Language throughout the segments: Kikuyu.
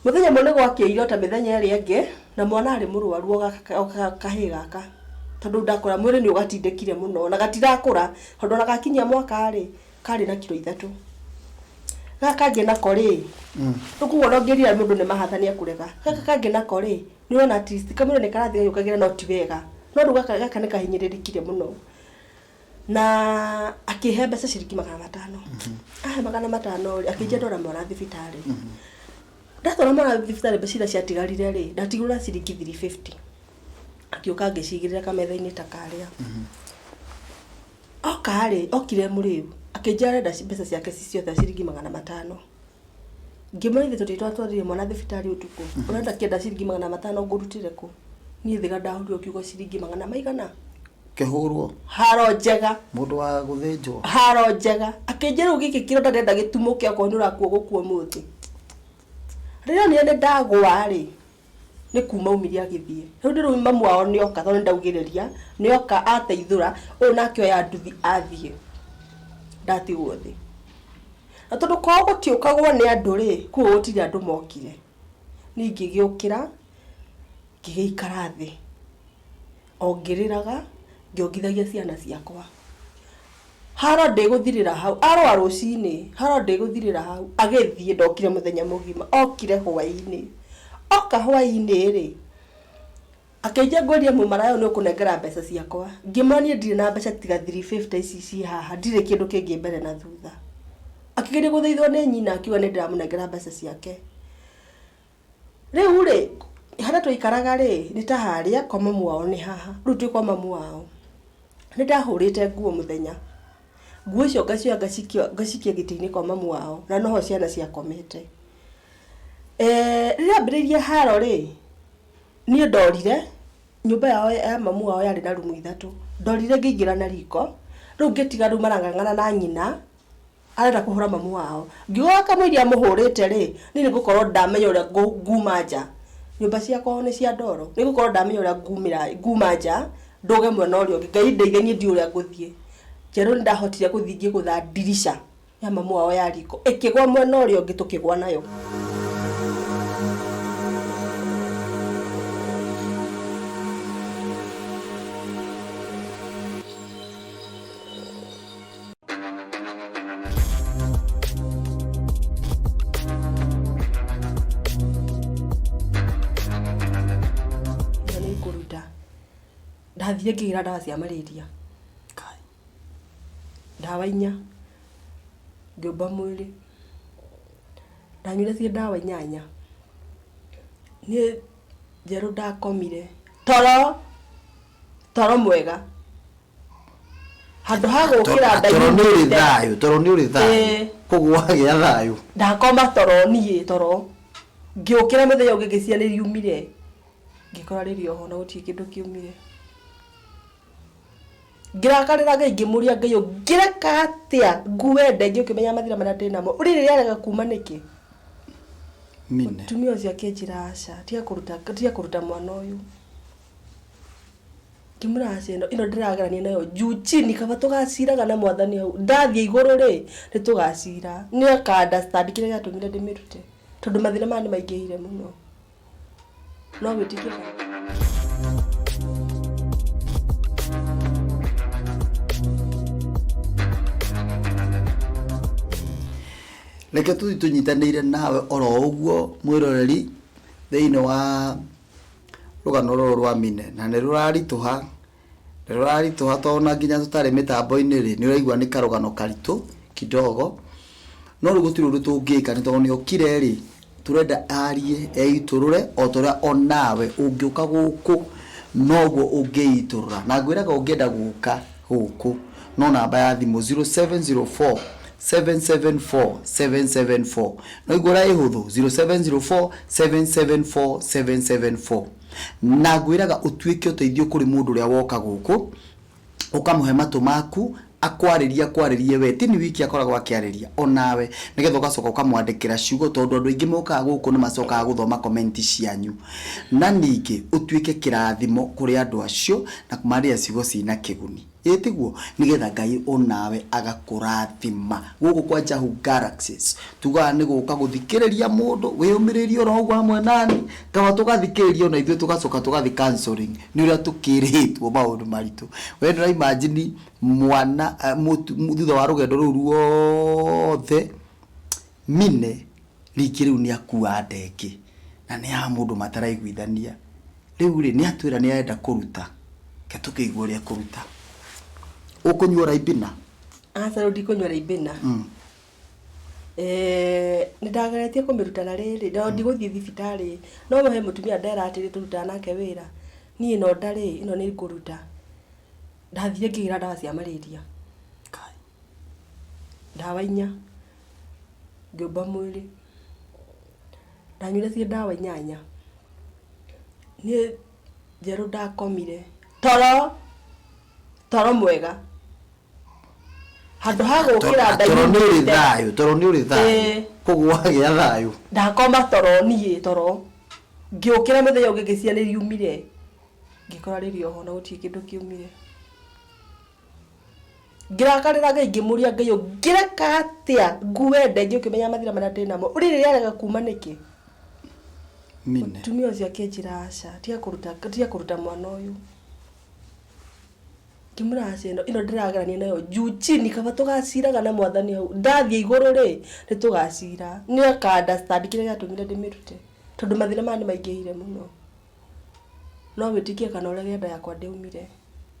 Mũthenya ũmwe nĩ gwakĩire o ta mĩthenya ĩrĩa ĩngĩ, na mwana arĩ mũrwaru o gaka o kahĩĩ gaka, tondũ ndakũra mwĩrĩ nĩ ũgatindĩkire mũno na gatirakũra, tondũ ona gakinyia mwaka rĩ, karĩ na kiro ithatũ. Gaka kangĩ nako rĩ, rĩu koguo ona ũngĩrira mũndũ nĩ mahatha nĩ ekũrega. Gaka kangĩ nako rĩ, nĩ ũrona at least kamwĩrĩ nĩ karathiĩ gagĩũkagĩra no ti wega. No rĩu gaka gaka nĩ kahinyĩrĩrĩkire mũno. Na akĩhe mbeca ciringi magana matano. Ahe magana matano rĩ, akĩnjia ndwara mwana thibitarĩ. Ndatwara mwana thibitarĩ mbeca iria ciatigarire rĩ, ndatigirwo na ciringi 350. Akĩũka angĩcigĩrĩra kametha-inĩ ta karĩa. Oka rĩ, okire mũrĩu, akĩnjĩra arenda mbeca ciake ci ciothe ciringi magana matano. Ngĩmwĩra ithuĩ tũtirĩ twatwarire mwana thibitarĩ ũtukũ, ũrenda kĩenda ciringi magana matano ngũrutĩre kũ? Niĩ thĩga ndahũrirwo kiugo ciringi magana maigana? Kĩhũrwo. Haro njega. Mũndũ wa gũthĩnjwo. Haro njega. Akĩnjĩra rĩu gĩkĩ kĩronda ndĩrenda gĩtumũke okorwo nĩ ũrakua ũgũkua ũmũthĩ. Rĩrĩa onire nĩ ndagũa rĩ, nĩ kuma aumire agĩthiĩ. Rĩu ndĩrũĩ mamu wao nĩ oka tondũ nĩ ndaugĩrĩria, nĩ oka ateithũra, ũyũ nake oya nduthi athiĩ. Ndatigwo thĩ. Na tondũ kwao gũtiũkagwo nĩ andũ rĩ, koguo gũtirĩ andũ mokire. Niĩ ngĩgĩũkĩra, ngĩgĩikara thĩ. O ngĩrĩraga, ngĩongithagia ciana ciakwa. Haro ndĩgũthirĩra hau, arũa rũcinĩ, haro ndĩgũthirĩra hau. Agĩthiĩ ndokire mũthenya mũgima, okire hwainĩ. Oka hwainĩ rĩ, akĩnjia ngũrie mũmaraya ũyũ nĩ ũkũnengera mbeca ciakwa. Ngĩmwĩra niĩ ndirĩ na mbeca tiga 350 ici ciĩ haha, ndirĩ kĩndũ kĩngĩ mbere na thutha. Akĩgeria gũthaithwo nĩ nyina akiuga nĩ ndĩramũnengera mbeca ciake. Rĩu rĩ, harĩa twaikaraga rĩ, nĩ ta harĩa kwa mamu wao nĩ haha, rĩu twĩ kwa mamu wao. Nĩ ndahũrĩte nguo mũthenya, nguo icio ngacioya ngacikia ngacikia gĩtĩ-inĩ kwa mamu wao, na noho ciana ciakomete. Rĩrĩa ambĩrĩirie haro rĩ, niĩ ndorire, nyũmba yao ya mamu wao yarĩ na rumu ithatũ, ndorire ngĩingĩra na riko, rĩu ngĩtiga rĩu marang'ang'ana na nyina, arenda kũhũra mamu wao. Ngiuga kamũiria amũhũrĩte rĩ, niĩ nĩ ngũkorwo ndamenya ũrĩa nguma nja. Nyũmba cia kwao nĩ cia ndoro. Nĩ ngũkorwo ndamenya ũrĩa ngumĩra, nguma nja, ndũge mwena ũrĩa ũngĩ. Ngai ndeithia niĩ ndiũĩ ũrĩa ngũthiĩ. Njerũ nĩ ndahotire gũthiĩ ngĩgũtha ndirica ya mamu wao ya riko. Ĩkĩgwa mwena ũrĩa ũngĩ tũkĩgwa nayo. Ĩno nĩ ngũruta. Ndathire ngĩgĩra ndawa cia malaria. Ndawa inya. Ngĩũmba mwĩrĩ. Ndanyuire ciĩ ndawa inyanya. Niĩ njerũ ndakomire toro, toro mwega. Handũ ha gũkĩra Toro nĩ ũrĩ ndaiumĩte. thayũ, toro nĩ ũrĩ thayũ. Ĩĩ. Koguo wagĩa thayũ. Ndakoma toro niĩ toro. Ngĩũkĩra mũthenya ũngĩ ngĩciria nĩ riumire. Ngĩkora rĩrĩ oho na gũtirĩ kĩndũ kĩumire. Ngĩrakarĩra Ngai ngĩmũria Ngai ũngĩreka atĩa ngue ndengie ũkĩmenyaga mathĩna marĩa ndĩnamo. Rĩrĩ rĩarega kuma nĩkĩ? Mine. Mũtumia ũcio akĩnjĩra aca, tiga kũruta tiga kũruta mwana ũyũ. Ngĩmwĩra aca ĩno ĩno ndĩragerania nayo juu chini kaba tũgaciraga na mwathani hau. Ndathiĩ igũrũ rĩ, nĩ tũgacira. Nĩ aka understand kĩrĩa gĩatũmire ndĩmĩrute. Tondũ mathĩna maya nĩ maingĩhire mũno. No wĩtĩkie kana. Reke tũthiĩ tũnyitanĩire nawe oro ũguo mwĩroreri thĩinĩ wa rũgano rũrũ rwa Mine, na nĩ rũraritũha, nĩ rũraritũha tondũ ona nginya tũtarĩ mĩtambo-inĩ rĩ, nĩ ũraigua nĩ karũgano karitũ kidogo, no rĩu gũtirĩ ũndũ tũngĩka nĩ tondũ nĩ okire rĩ, tũrenda arie eitũrũre o ta ũrĩa onawe ũngĩũka gũkũ noguo ũngĩitũrũra. Na ngwĩraga ũngĩenda gũka gũkũ no namba ya thimũ 0704 774 774. No igua ũrĩa ĩ hũthũ 0704 774 774. Na ngwĩraga ũtuĩke ũteithio kũrĩ mũndũ ũrĩa woka gũkũ, ũkamũhe matũ maku, akwarĩrie akwarĩrie we, ti ni wiki akoragwo akĩarĩria, onawe, nĩgetha ũgacoka ũkamwandĩkĩra ciugo tondũ andũ aingĩ mokaga gũkũ nĩ macokaga gũthoma comment cianyu. Na ningĩ ũtuĩke kĩrathimo kũrĩ andũ acio na kũmarĩria ciugo ciĩna kĩguni. Ĩ tiguo? Nĩgetha Ngai onawe agakũrathima. Gũkũ kwa Jahu Galaxies tugaga nĩ gũka gũthikĩrĩria mũndũ wĩyũmĩrĩrie oro ũguo hamwe nani, kaba tũgathikĩrĩria ona ithuĩ tũgacoka tũgathiĩ counseling nĩ ũrĩa tũkĩrĩtwo maũndũ maritũ. We ndũra imagine mwana thutha wa rũgendo rũu ruothe Mine rĩngĩ rĩu nĩ akua nda ĩngĩ na nĩ ya mũndũ mataraiguithania. Rĩu rĩ nĩ atwĩra nĩ arenda kũruta, reke tũkĩigue ũrĩa ekũruta. Ũkũnyua Ribena? Aca rĩu ndikũnyua Ribena. Nĩ ndageretie kũmĩruta na rĩrĩ, no ndigũthiĩ thibitarĩ, no he mũtumia ndera atĩrĩ tũrutaga nake wĩra, niĩ ĩno nda rĩ, ĩno nĩ ngũruta. Ndathire ngĩgĩra ndawa cia malaria. Ndawa inya, ngĩũmba mwĩrĩ. Ndanyuire ciĩ ndawa inyanya. Niĩ njerũ ndakomire toro, toro mwega. Handũ ha gũkĩra Toro nĩ ũrĩ thayũ, toro nĩ ũrĩ thayũ. Koguo wagĩa thayũ. Ndakoma toro niĩ toro. Ngĩũkĩra mũthenya ũngĩ ngĩciria nĩ riumire, ngĩkora rĩrĩ oho na gũtirĩ kĩndũ kĩumire. Ngĩrakarĩra Ngai ngĩmũria Ngai ũngĩreka atĩa ngue nda ĩngĩ ũkĩmenyaga mathĩna marĩa ndĩnamo rĩrĩ rĩarega kuma nĩkĩ? Mine. Mũtumia ũcio akĩnjĩra aca tiga kũruta tiga kũruta mwana ũyũ. Ngĩmwĩra aca ĩno ĩno ndĩragerania nayo juu chini kaba tũgaciraga na mwathani hau ndathiĩ igũrũ rĩ nĩ tũgacira nĩ aka understand kĩrĩa gĩatũmire ndĩmĩrute tondũ mathĩna maya nĩ maingĩhire mũno. No wĩtĩkie kana ũrege nda yakwa ndĩaumire.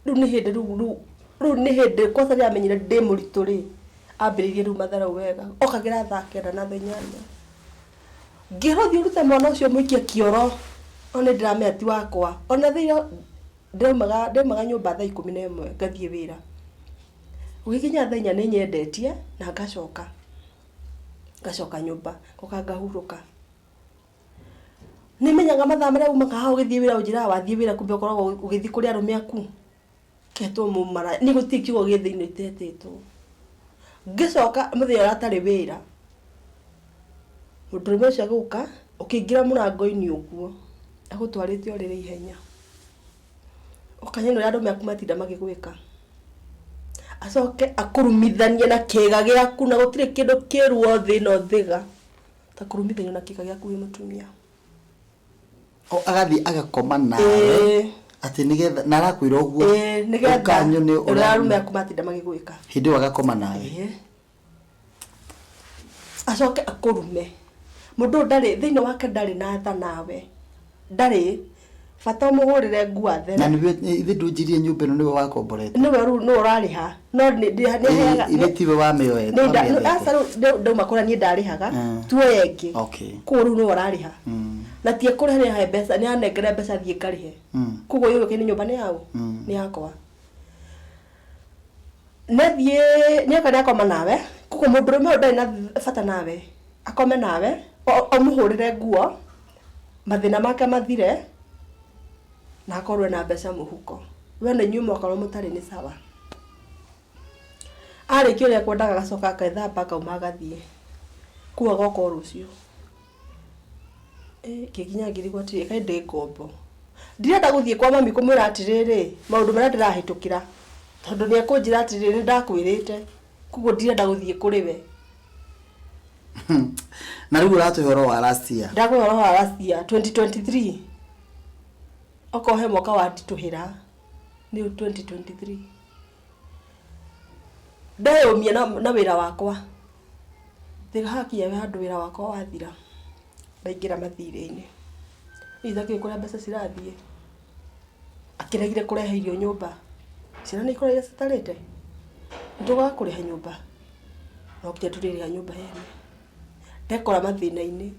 Rĩu nĩ hĩndĩ rĩu rĩu rĩu nĩ hĩndĩ kwanza rĩrĩa amenyire ndĩ mũritũ rĩ, ambĩrĩirie rĩu matharau wega. Okagĩra thaa kenda na thaa inyanya. Ngĩrwo thiĩ ũrute mwana ũcio ũmũikie kĩoro, no nĩ ndĩramenya ti wakwa. Ona thaa iria ndaumaga ndaumaga nyũmba thaa 11 ngathiĩ wĩra. Gũgĩkinya thaa inya nĩ nyendetie na ngacoka, ngacoka nyũmba, ngoka ngahurũka. Nĩ menyaga mathaa marĩa umaga haha ũgĩthiĩ wĩra ũnjĩraga wathiĩ wĩra kumbe ũkoragwo ũgĩthiĩ kũrĩ arũme aku. Ngetwo mũmaraya. Niĩ gũtirĩ kiugo gĩ thĩ-inĩ itetĩtwo. Ngĩcoka mũthenya ũrĩa atarĩ wĩra, mũndũrũme ũcio agĩũka, ũkĩingĩra mũrango-inĩ ũguo, agũtwarĩte ũrĩrĩ ihenya. Ũkanyona ũrĩa arũme aku matinda magĩgwĩka. Acoke akũrumithanie na kĩĩga gĩaku na gũtirĩ kĩndũ kĩ ruo thĩ ĩno thĩga. Ta kũrumithania na kĩga gĩaku wĩ mũtumia. O agathiĩ agakoma nawe Ĩĩ. atĩ nĩgetha na arakwĩra ũguo Ĩĩ, nĩgetha ũkanyone ũrĩa arũme aku matinda magĩgwĩka. Hĩndĩ ĩyo agakoma nawe. Ĩĩ. Acoke akũrume. Mũndũ ũyũ ndarĩ thĩinĩ wake ndarĩ na tha nawe. Ndarĩ bata ũmũhũrĩre nguo athere. Na nĩwe ithe ndũnjirie nyũmba ĩno nĩwe wakomborete. Nĩwe rĩu nĩwe ũrarĩha no nĩ aheaga. Ithe tiwe wamĩoete. Nĩ aca rĩu ndauma kũrĩa niĩ ndarĩhaga tuoye ĩngĩ. Koguo rĩu nĩwe ũrarĩha. Na ti ekũrĩha nĩ ahe mbeca nĩ anengere mbeca thiĩ ngarĩhe. Koguo yũĩkaine nyũmba nĩ yaũ? Nĩ yakwa. Nĩathiĩ nĩoka nĩakoma nawe koguo mũndũrũme ũyũ ndarĩ na bata nawe akome nawe ũmũhũrĩre nguo mathĩna make mathire na akorwo ena mbeca mũhuko. We na inyuĩ mwakorwo mũtarĩ nĩ sawa. Arĩkia ũrĩa ekwendaga agacoka akethamba akauma agathiĩ. Koguo agoka o rũciũ. Ngĩkinya ngĩrigwo atĩrĩrĩ, kaĩ ndĩ ngombo. Ndirenda gũthiĩ kwa mami kũmwĩra atĩrĩrĩ, maũndũ marĩa ndĩrahĩtũkĩra, tondũ nĩ ekũnjĩra atĩrĩrĩ, nĩ ndakwĩrĩte, koguo ndirenda gũthiĩ kũrĩ we. Na rĩu ũratũhe ũhoro wa last year. Ndakũhe ũhoro wa last year, 2023. Okorwo he mwaka wanditũhĩra, nĩ 2023. Ndeyũmia na wĩra wakwa. Hakinya handũ wĩra wakwa wathira, ndaingĩra mathirĩ-inĩ. Niĩ itakĩũĩ kũrĩa mbeca cirathiĩ. Akĩregire kũrehe irio nyũmba. Ciana nĩ ikoragwo citarĩte? Nĩ tũgaga kũrĩha nyũmba? No nginya tũrĩrĩha nyũmba yene. Ndekora mathĩna-inĩ.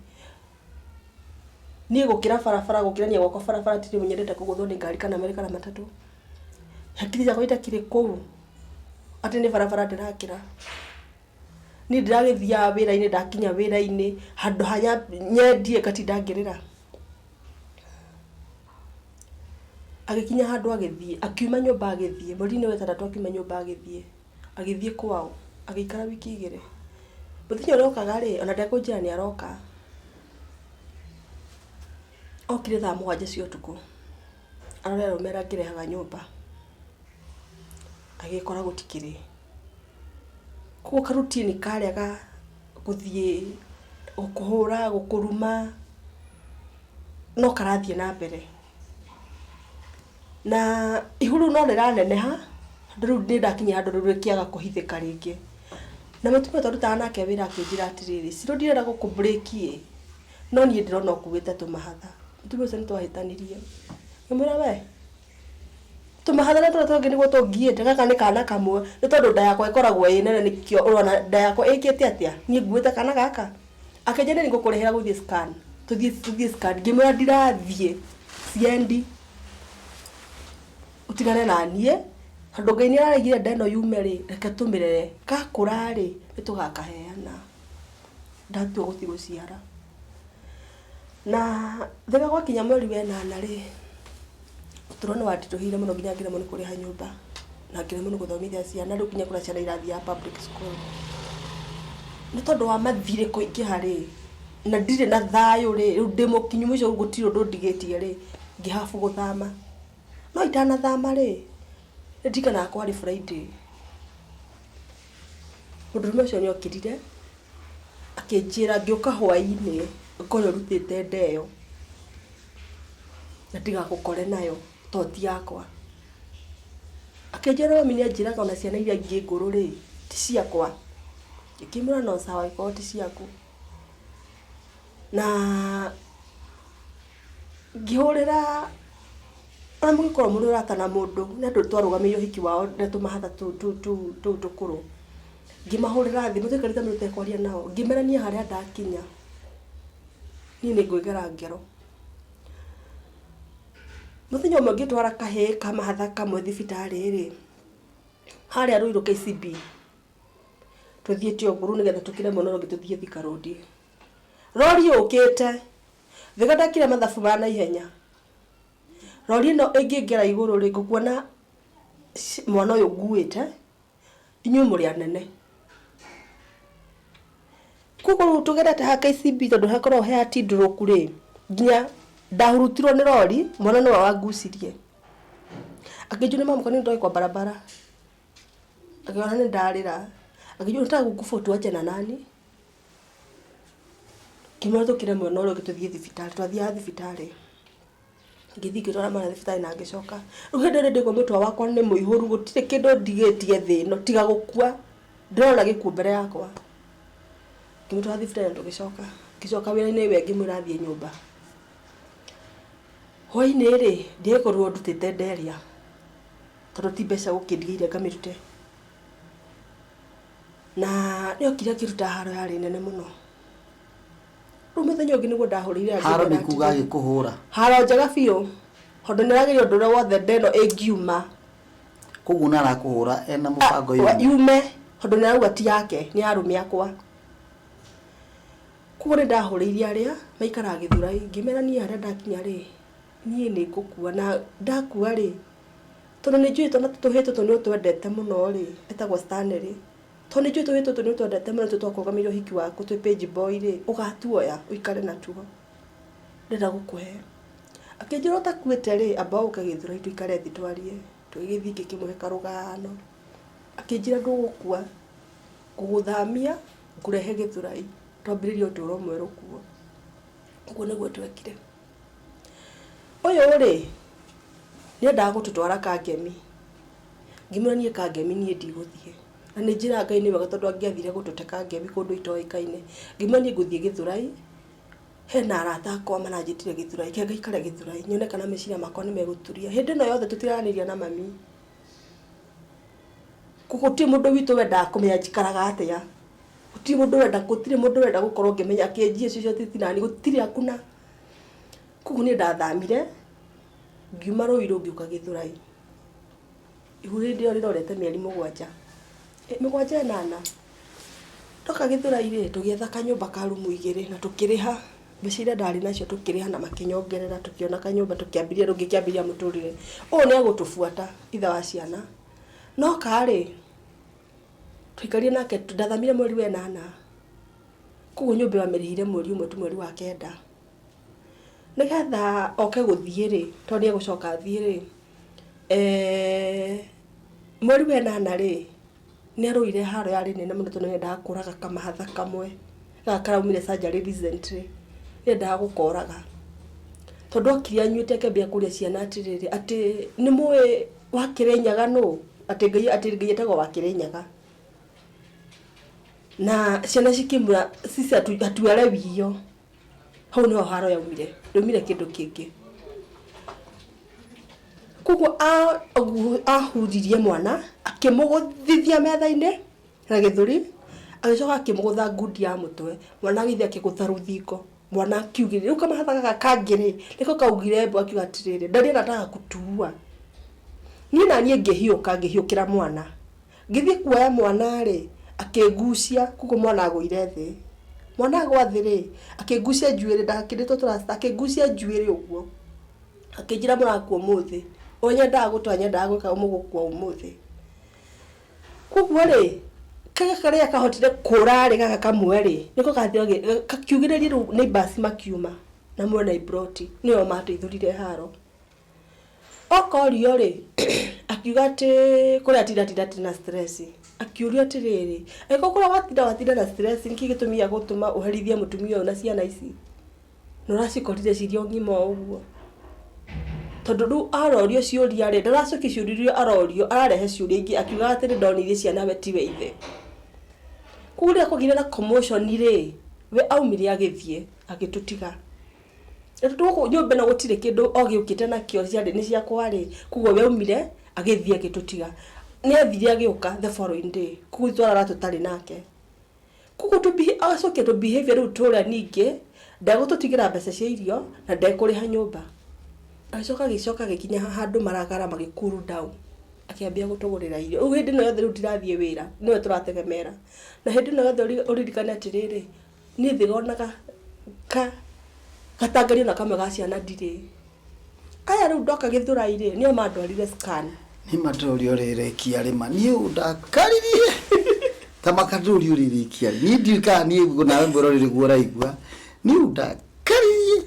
Niĩ gũkĩra barabara, gũkĩrania gwakwa barabara ti rĩmwe nyendete kũgũthwo nĩ ngari kana merĩ kana matatũ. Hakiri ciakwa itakĩrĩ kũu, atĩ nĩ barabara ndĩrakĩra. Niĩ ndĩragĩthiaga wĩra-inĩ ndakinya wĩra-inĩ, handũ ha nyendie ngatinda ngĩrĩra. Agĩkinya handũ agĩthiĩ, akiuma nyũmba agĩthiĩ, mweri-inĩ wa ĩtandatũ akiuma nyũmba agĩthiĩ, agĩthiĩ kwao, agĩikara wiki igĩrĩ. Mũthenya ũrĩa okaga rĩ, ona ndekũnjĩra nĩ aroka. Okire thaa 7 cia ũtukũ, arore arũme arĩa angĩrehaga nyũmba. Agĩkora gũtikĩrĩ. Koguo karutini karĩa ga gũthiĩ gũkũhũra, gũkũruma, no karathiĩ na mbere. Na ihu rĩu no rĩraneneha, tondũ rĩu nĩ ndakinya handũ rĩu rĩkĩaga kũhithĩka rĩngĩ. Na mũtumia twarutaga nake wĩra akĩnjĩra atĩrĩrĩ, Ciro ndirenda gũkũ break ĩ, no niĩ ndĩrona ũkuĩte tũmahatha. Mũtumia ũcio nĩ twahĩtanirie. Ngĩmwĩra we, Tũmahatha na tũrĩa tũngĩ nĩguo tũngiĩte, gaka nĩ kana kamwe, nĩ tondũ nda yakwa ĩkoragwo ĩ nene nĩkĩo ũrona nda yakwa ĩkĩte atĩa, niĩ nguĩte kana gaka. Akĩnjĩra niĩ nĩngũkũrĩhĩra gũthiĩ scan, tũthiĩ tũthiĩ scan, ngĩmwĩra ndirathiĩ, siendi, ũtigane na niĩ, tondũ Ngai nĩ araigire nda ĩno yume rĩ, reke tũmĩrere, gakũra rĩ, nĩ tũgakaheana. Ndatua gũthiĩ gũciara. Na rĩrĩa gwakinya mweri wa ĩnana rĩ, ũtũro nĩ wanditũhĩire mũno nginya ngĩremwo nĩ kũrĩha nyũmba, na ngĩremwo nĩ gũthomithia ciana, rĩu nginya kũrĩa ciana irathiaga public school. Nĩ tondũ wa mathirĩ kũingĩha rĩ, na ndirĩ na thayũ rĩ, rĩu ndĩ mũkinyu mũico gũtirĩ ũndũ ndigĩtie rĩ, ngĩ have gũthama. No itanathama rĩ, nĩ ndirikanaga kwarĩ Friday, mũndũrũme ũcio nĩ okĩrire Akĩnjĩra ngĩũka hwainĩ ngore ũrutĩte nda ĩyo na ndigagũkore nayo tondũ ti yakwa. Akĩnjĩra mami nĩ anjĩraga ona ciana iria ingĩ ngũrũ rĩ, ti ciakwa. Ngĩkĩmwĩra no sawa angĩkorwo ti ciaku. Na ngĩhũrĩra ũrĩa mũngĩkorwo mũrĩ ũrata na mũndũ, nĩ andũ twarũgamĩrĩire ũhiki wao na tũmahatha tũu tũkũrũ. Ngĩmahũrĩra thimũ, twaikarĩte mũno tũtekwaria nao, ngĩmera niĩ harĩa ndakinya, niĩ nĩ ngwĩgera ngero. Mũthenya ũmwe ngĩtwara kahĩĩ ka mahatha kamwe thibitarĩ rĩ, harĩa Ruiru KCB, tũthiĩte ũguo rĩu nĩgetha tũkĩre mwena ũrĩa ũngĩ tũthiĩ Thika Road. Rori yũkĩte, Thika ndekire mathabu ma naihenya, rori ĩno ĩngĩngĩra igũrũ rĩ, ngũkuona mwana ũyũ nguĩte, Inyuĩ mũrĩ anene. Koguo rĩu tũgerete ha KCB tondũ hakoragwo he hatindũrũku rĩ, nginya ndahurutirwo nĩ rori, mwana nĩwe wangucirie. Akĩnjũria mama kwa nini hutoki kwa barabara? Akĩona nĩ ndarĩra. Akĩnjũria unataka kukufa utuache na nani? Ngĩmwĩra tũkĩre mwena ũrĩa ũngĩ tũthiĩ thibitarĩ, twathiaga thibitarĩ. Ngĩthiĩ ngĩtwara mwana thibitarĩ na ngĩcoka. Rĩu hĩndĩ ĩrĩa ndaigua mũtwe wakwa nĩ mũihũru gũtirĩ kĩndũ ndigĩtie thĩ ĩno tiga gũkua, ndĩrona gĩkuũ mbere yakwa. Ngĩmũtwara thibitarĩ na tũgĩcoka. Ngĩcoka wĩra-inĩ we ngĩmwĩra athiĩ nyũmba. Hwainĩ rĩ, ndiagĩkorirwo ndutĩte nda ĩrĩa tondũ ti mbeca gũkĩndigĩire ngamĩrute. Na nĩokire akĩruta haro yarĩ nene mũno. Rĩu mũthenya ũngĩ nĩguo ndahũrĩire Haro nĩ kuga agĩkũhũra. Haro njega biũ tondũ nĩ arageria ũndũ ũrĩa wothe nda ĩno ĩngiuma. Koguo nĩ arakũhũra ena mũbango yume. Yume tondũ nĩ arauga ti yake nĩ ya arũme akwa. Koguo nĩ ndahũrĩire arĩa maikaraga Gĩthũrai ngĩmera niĩ harĩa ndakinya rĩ, niĩ nĩ ngũkua na ndakua rĩ, tondũ nĩ njũĩ twana tũhĩĩ tũtũ nĩ ũtwendete mũno rĩ, etagwo Stanley. Tondũ nĩ njũĩ tũhĩĩ tũtũ nĩ ũtwendete mũno nĩtũo twakũrũgamĩrĩire ũhiki waku twĩ page boy rĩ, ũgatuoya ũikare natuo. Ndĩrenda gũkũhe. Akĩnjĩra ũtakuĩte rĩ, amba ũke Gĩthũrai tũikare thĩ twarie. Tũgĩgĩthiĩ ngĩkĩmũhe karũgano. Akĩnjĩra ndũgũkua, ngũgũthamia ngũrehe Gĩthũrai twambĩrĩrie ũtũũro mwerũ kuo. Ũguo nĩguo twekire. Ũyũ rĩ, nĩ endaga gũtũtwara Kangemi. Ngĩmwĩra niĩ Kangemi niĩ ndigũthiĩ. Na nĩ njĩraga Ngai nĩ wega tondũ angĩathire gũtũte Kangemi kũndũ itoĩkaine. Ngĩmwĩra niĩ ngũthiĩ Gĩthũrai, hena arata akwa maranjĩtire Gĩthũrai, reke ngaikare Gĩthũrai nyone kana meciria makwa nĩ megũturia. Hĩndĩ ĩno yothe tũtiraranĩria na mami. Gũtirĩ mũndũ witũ wendaga kũmenya njikaraga atĩa. Gũtirĩ mũndũ ũrenda, gũtirĩ mũndũ ũrenda gũkorwo ngĩmenya kĩnjie cio cia nani, gũtirĩ hakuna. Koguo niĩ ndathamire, ngiuma Ruiru ngĩũka Gĩthũrai. Ihu hĩndĩ ĩyo rĩrorete mĩeri mũgwanja, mũgwanja ĩnana. Ndoka Gĩthũrai rĩ, tũgĩetha kanyũmba ka rumu igĩrĩ na tũkĩrĩha mbeca iria ndarĩ nacio tũkĩrĩha na makĩnyongerera tũkĩona kanyũmba tũkĩambĩrĩria rĩu ngĩkĩambĩrĩria mũtũrĩre. Ũyũ nĩ egũtũbuata ithe wa ciana. No ka rĩ, twaikarire nake, ndathamire mweri wa ĩnana, koguo nyũmba ĩyo amĩrĩhire mweri ũmwe tu mweri wa kenda. Nĩgetha oke gũthiĩ rĩ, tondũ nĩ egũcoka athiĩ rĩ, Mweri wa ĩnana rĩ, nĩ arũire haro yarĩ nene mũno tondũ nĩ endaga kũraga kamahatha kamwe gaka karaumire surgery recently, nĩ endaga gũkoraga. Tondũ okire anyuĩte akĩambia kũria ciana atĩrĩrĩ, atĩ nĩ mũĩ wa Kĩrĩnyaga nũ? Atĩ Ngai, atĩ Ngai etagwo wa Kĩrĩnyaga. Na ciana cikĩmwĩra sisi hatuelewi hiyo. Hau nĩho haro yaumire, ndĩaumire kĩndũ kĩngĩ. Koguo ahuririe mwana, akĩmũgũthithia metha-inĩ na gĩthũri, agĩcoka akĩmũgũtha ngundi ya mũtwe, mwana agĩthiĩ akĩgũtha rũthingo, mwana akiugĩrĩria. Rĩu kamahatha gaka kangĩ rĩ, nĩko kaugire mbu gakiuga atĩrĩrĩ, daddy anataka kutuua. Niĩ naniĩ ngĩhiũka, ngĩhiũkĩra mwana. Ngĩthiĩ kuoya mwana rĩ, akĩngucia, koguo mwana agũire thĩ. Mwana agwa thĩ rĩ, akĩngucia njuĩrĩ, ndakĩrĩtwo tũrasta, akĩngucia njuĩrĩ ũguo. Akĩnjĩra mũrakua ũmũthĩ. Ũrĩa nyendaga gũtũra nyendaga gwĩka mũgũkua ũmũthĩ. Koguo rĩ, karĩa karĩa kahotire kũra rĩ gaka kamwe rĩ, nĩko gathire kakiugĩrĩria rĩu neighbours makiuma na mwena imbroti, nĩo mateithũrire haro. Okorio rĩ, akiuga atĩ kũrĩa atinda atinda atinda na stress. Akĩũrio atĩrĩrĩ, angĩkorwo kũrĩa watinda watinda na stress nĩkĩ gĩtũmi gĩa gũtũma ũherithie mũtumia ũyũ na ciana ici? Na ũracikorire cirĩ o ng'ima o ũguo? Tondũ rĩu arorio ciũria rĩ, ndaracokia ciũria iria arorio, ararehe ciũria ingĩ akiugaga atĩ nĩndonirie ciana we tiwe ithe. Koguo rĩrĩa kwagĩire na commotion rĩ, we aumire agĩthiĩ agĩtũtiga. Na tondũ gũkũ nyũmba ĩno gũtirĩ kĩndũ ogĩũkĩte nakĩo ciarĩ nĩ ciakwa rĩ, koguo we aumire agĩthiĩ agĩtũtiga. Nĩ athire agĩũka the following day, koguo twarara tũtarĩ nake. Koguo agacokia tũ behavior rĩu tũrĩa ningĩ, ndegũtũtigĩra mbeca cia irio na ndekũrĩha nyũmba. Agĩcoka agĩcoka agĩkinya handũ maragara magĩ cool down, akĩambia gũtũgũrĩra irio. Rĩu hĩndĩ ĩno yothe rĩu ndirathiĩ wĩra, nĩwe tũrategemera. Na hĩndĩ ĩno yothe ũririkane atĩrĩrĩ, Niĩ ndĩronaga ka gatangario na kamwe ga ciana ndirĩ. Aya rĩu ndoka Gĩthũrai rĩ, nĩo mandwarire scan. Niĩ ma ndĩroria ũrĩrĩkia rĩ ma niĩ ũndakaririe ta maka ndĩroria ũrĩrĩkia rĩ niĩ ndiũĩ kana niĩ nawe mwĩroreri nĩguo ũraigua niĩ ũndakaririe.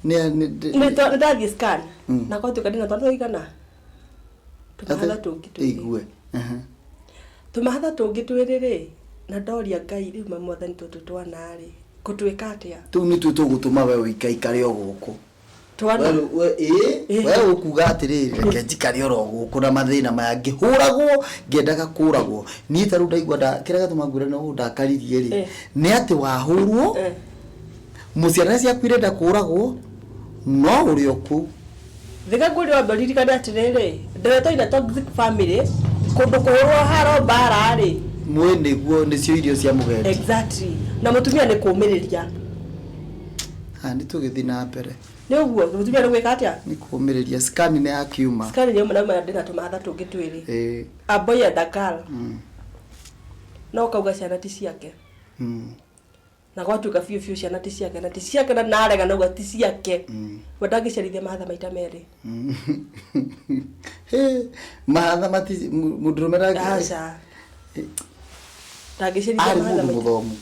Nĩ ndathiĩ scan na gwatuĩka ndĩna twana tũigana? Tũmahatha tũngĩ twĩrĩ. Igue. Tũmahatha tũngĩ twĩrĩ rĩ, na ndoria Ngai rĩu ma mwathani tũtũ twana rĩ, ngũtwĩka atĩa? Tũu nĩtuo tũgũtũma we ũikaikare o gũkũ. Twana? We, ĩĩ, we ũkuga atĩrĩrĩ, reke njikare oro gũkũ na mathĩna maya ngĩhũragwo ngĩendaga kũragwo. Niĩ ta rĩu ndaigua kĩrĩa gĩatũma ngwĩre no ũndakaririe rĩ, nĩ atĩ wahũrwo, Mũciana ciaku irenda kũragwo no ũrĩ o kũu. Thika ngwĩre wambe ũririkane atĩrĩrĩ, nderetwo in a toxic family, kũndũ kũhũrwo haro mbara rĩ. Mwĩ nĩguo nĩcio irio cia mũgendi. Exactly. Na mũtumia nĩ kũmĩrĩria. Ha nĩ tũgĩthiĩ na mbere. Nĩ ũguo, mũtumia nĩ gwĩka atĩa? Nĩ kũmĩrĩria. Scan nĩ yakiuma. Scan nĩ yauma na ndĩna tũmahatha tũngĩ twĩrĩ. Ĩĩ. A boy and a girl. No kauga ciana ti ciake. Na gwatuĩka biũ biũ ciana ti ciake na ti ciake na narega nauga ti ciake we ndangĩciarithia mahatha maita merĩ. Hĩ, mahatha mati mũndũrũme aca, ndangĩciarithia arĩ mahatha mũndũ maita mũthomu.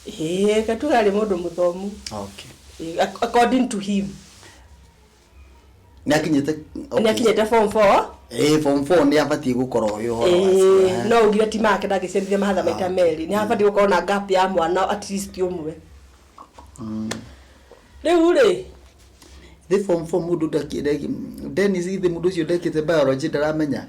Ĩĩ, katuga arĩ mũndũ mũthomu. Okay. Ĩĩ, according to him. Nĩ akinyĩte. Nĩ akinyĩte form 4. Ĩĩ, form 4 nĩ abatiĩ gũkorwo ũyũ ũhoro wa Ĩĩ, ciana. No ugire ti make, ndangĩciarithia mahatha maita merĩ, nĩ habatiĩ gũkorwo na gap ya mwana at least ũmwe. Rĩu rĩ. Thĩ form 4 mũndũ Dennis githĩ mũndũ ũcio ndekĩte biology ndaramenya.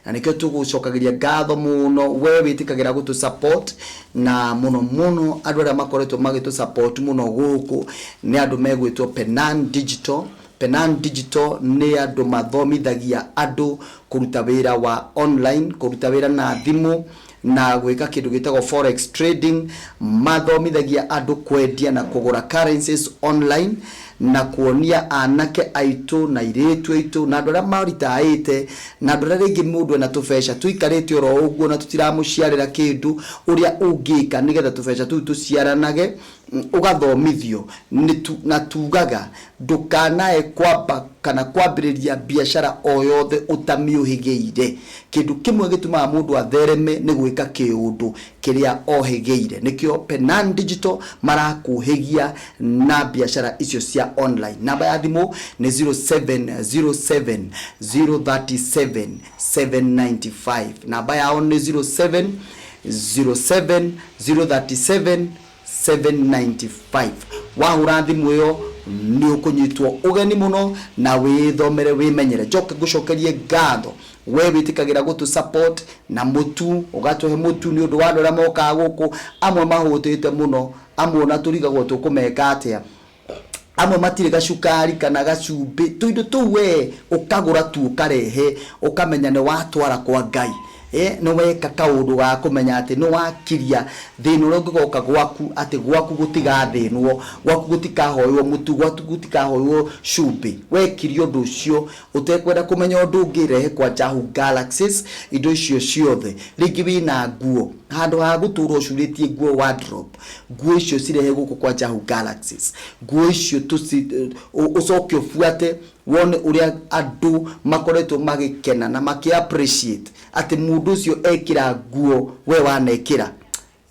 Na nĩkĩo tũgũcokagĩria ngatho mũno we wĩtĩkagĩra gũtũ support, na mũno mũno andũ arĩa makoretwo magĩtũ support mũno gũkũ nĩ andũ megwĩtwo Penan Digital. Penan Digital nĩ andũ mathomithagia andũ kũruta wĩra wa online, kũruta wĩra na thimũ na gwĩka kĩndũ gĩtagwo forex trading. Mathomithagia andũ kwendia na kũgũra currencies online, na kuonia anake aitũ na airĩtu aitũ na andũ arĩa maritaĩte na andũ arĩa rĩngĩ mũndũ ena tũbeca tũikarĩte oro ũguo na tũtiramũciarĩra kĩndũ, ũrĩa ũngĩka nĩgetha tũbeca tũu tũciaranage. Ũgathomithio nĩ tu, na tugaga ndũkanae kwamba kana kwambĩrĩria biacara o yothe ũtamĩũhĩgĩire. Kĩndũ kĩmwe gĩtũmaga mũndũ athereme nĩ gwĩka kĩũndũ kĩrĩa ohĩgĩire. Nĩkĩo Penan Digital marakũhĩgia na biacara icio cia online. Namba ya thimũ nĩ 0707 037 795. Namba yao nĩ 0707 037 795. Wahũra thimũ ĩyo nĩ ũkũnyitwo ũgeni mũno na wĩthomere, wĩmenyere. Njoke ngũcokerie ngatho we wĩtĩkagĩra gũtũ support na mũtu, ũgatũhe mũtu nĩ ũndũ wa andũ arĩa mokaga gũkũ. Amwe mahũtĩte mũno, amwe ona tũrigagwo tũkũmeka atĩa, amwe matirĩ gacukari kana gacumbĩ, tũindo tũu we ũkagũra tu ũkarehe, ũkamenya nĩ watwara kwa Ngai. Nĩ weka kaũndũ ga kũmenya atĩ nĩ wakiria thĩna ũrĩa ũngĩgoka gwaku, atĩ gwaku gũtigathĩnwo, gwaku gũtikahoywo mũtu, gwaku gũtikahoywo cumbĩ. Wekiria ũndũ ũcio ũtekwenda kũmenya ũndũ ũngĩ, rehe kwa Jahu Galaxies indo icio ciothe. Rĩngĩ wĩna nguo, handũ ha gũtũra ũcurĩtie nguo wardrobe, nguo icio cirehe gũkũ kwa Jahu Galaxies. Nguo icio ũcoke ũbuate wone ũrĩa andũ makoretwo magĩkena na makĩ appreciate atĩ mũndũ ũcio ekĩra nguo we wanekĩra.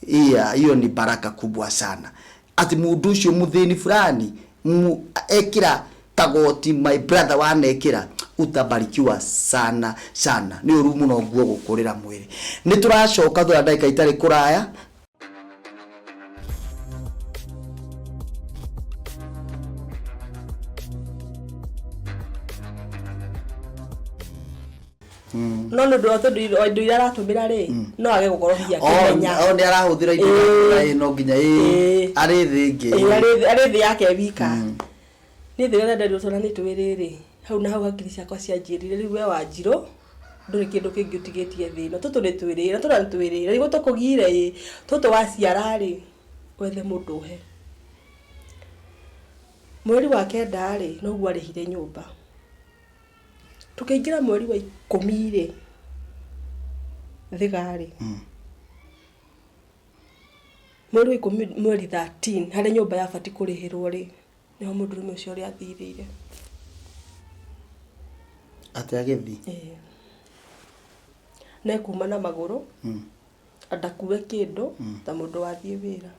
Iya, hiyo ni baraka kubwa sana, atĩ mũndũ ũcio mũthĩni fulani ekĩra kagoti my brother wanekĩra, utabarikiwa sana sana. Nĩ ũru mũno nguo gũkũrĩra mwĩrĩ. Nĩ tũracoka thutha ndagĩka itarĩ kũraya. No nĩ ũndũ wa tondũ indo iria aratũmĩra rĩ, no age gũkorwo hihi akĩmenya. O nĩ arahũthĩra indo ĩ no nginya ĩ arĩ thĩ ĩngĩ. Arĩ thĩ yake wika. Niĩ thĩ ĩrĩa nderirwo twana nĩ twĩrĩ rĩ, hau na hau hakiri ciakwa cianjĩrire rĩu we Wanjirũ ndũrĩ kĩndũ kĩngĩ ũtigĩtie thĩ ĩno. Tũtũ nĩ twĩrĩ na tũna nĩ twĩrĩ na nĩguo tũkũgire ĩ, tũtũ waciara rĩ, wethe mũndũ ũhe. Mweri wa kenda rĩ, noguo arĩhire nyũmba. Tũkĩingĩra mweri wa 10 rĩ, Thĩga rĩ, mweri wa 10, mweri 13, harĩa nyũmba yabatiĩ kũrĩhĩrwo rĩ, nĩho mũndũrũme ũcio ũrĩa athirĩire. Atĩ agĩthiĩ? Ĩĩ. Na ekuma na magũrũ, ndakue kĩndũ ta mũndũ wathiĩ wĩra.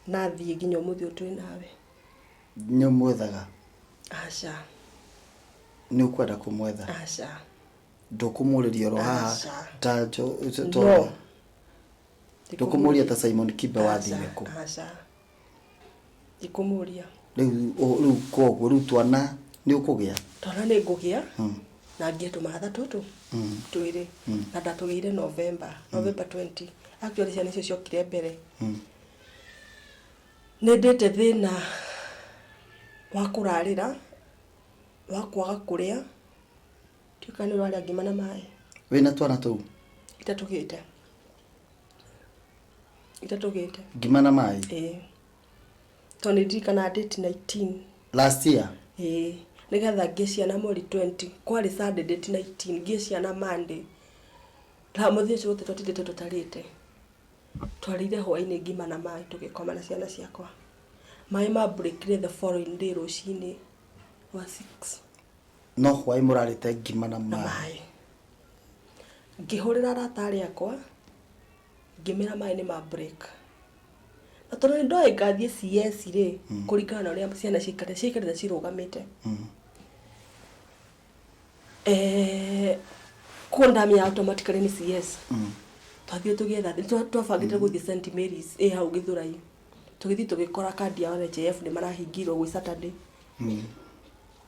Na athiĩ nginya ũmũthĩ ũyũ twĩ nawe. Nĩ ũmwethaga? Aca. Nĩ ũkwenda kũmwetha? Aca. Ndũkũmũrĩria oro haha? Aca. Ta njo- No. Ndũkũmũria ta Simon Kibe wathire kũ? Aca. Ndikũmũria. Rĩu koguo rĩu twana nĩ ũkũgĩa? Twana nĩ ngũgĩa. Na ngĩe tũmahatha tũtũ twĩrĩ. Na ndatũgĩire November, November 20. Actually ciana icio ciokire mbere. Nĩ ndĩte thĩna wa kũrarĩra, wa kwaga kũrĩa. Ndiũĩ kana nĩ ũrarĩa ngima na maĩ. Wĩna twana tũu? Itatũgĩte. Itatũgĩte. Ngima na maĩ? Ĩĩ. Tondũ nĩ ndirikanaga date 19. Last year? Ĩĩ. Nĩgetha ngĩe ciana mweri 20. Kwarĩ Sunday date 19. Ngĩe ciana Monday. Na mũthenya ũcio wothe twatindĩte tũtarĩte. Twarĩire hwaĩ-inĩ ngima na maĩ tũgĩkoma na ciana ciakwa. Maĩ ma breakire the following day rũcinĩ rwa 6. No hwaĩ mũrarĩte ngima na Na maĩ. Maĩ. Ngĩhũrĩra arata arĩa akwa, ngĩmera maĩ nĩ ma break. Na tondũ nĩ ndoĩ ngathiĩ CS rĩ, kũringana na ũrĩa ciana ciikarĩte, ciaikarĩte cirũgamĩte. Koguo ndamenya automatically nĩ CS. Twathiĩ tũgĩetha, twabangĩte gũthiĩ St Mary's ĩ hau Gĩthũrai. Tũgĩthiĩ tũgĩkora kandi ya NHIF nĩ marahingirwo gwĩ Saturday.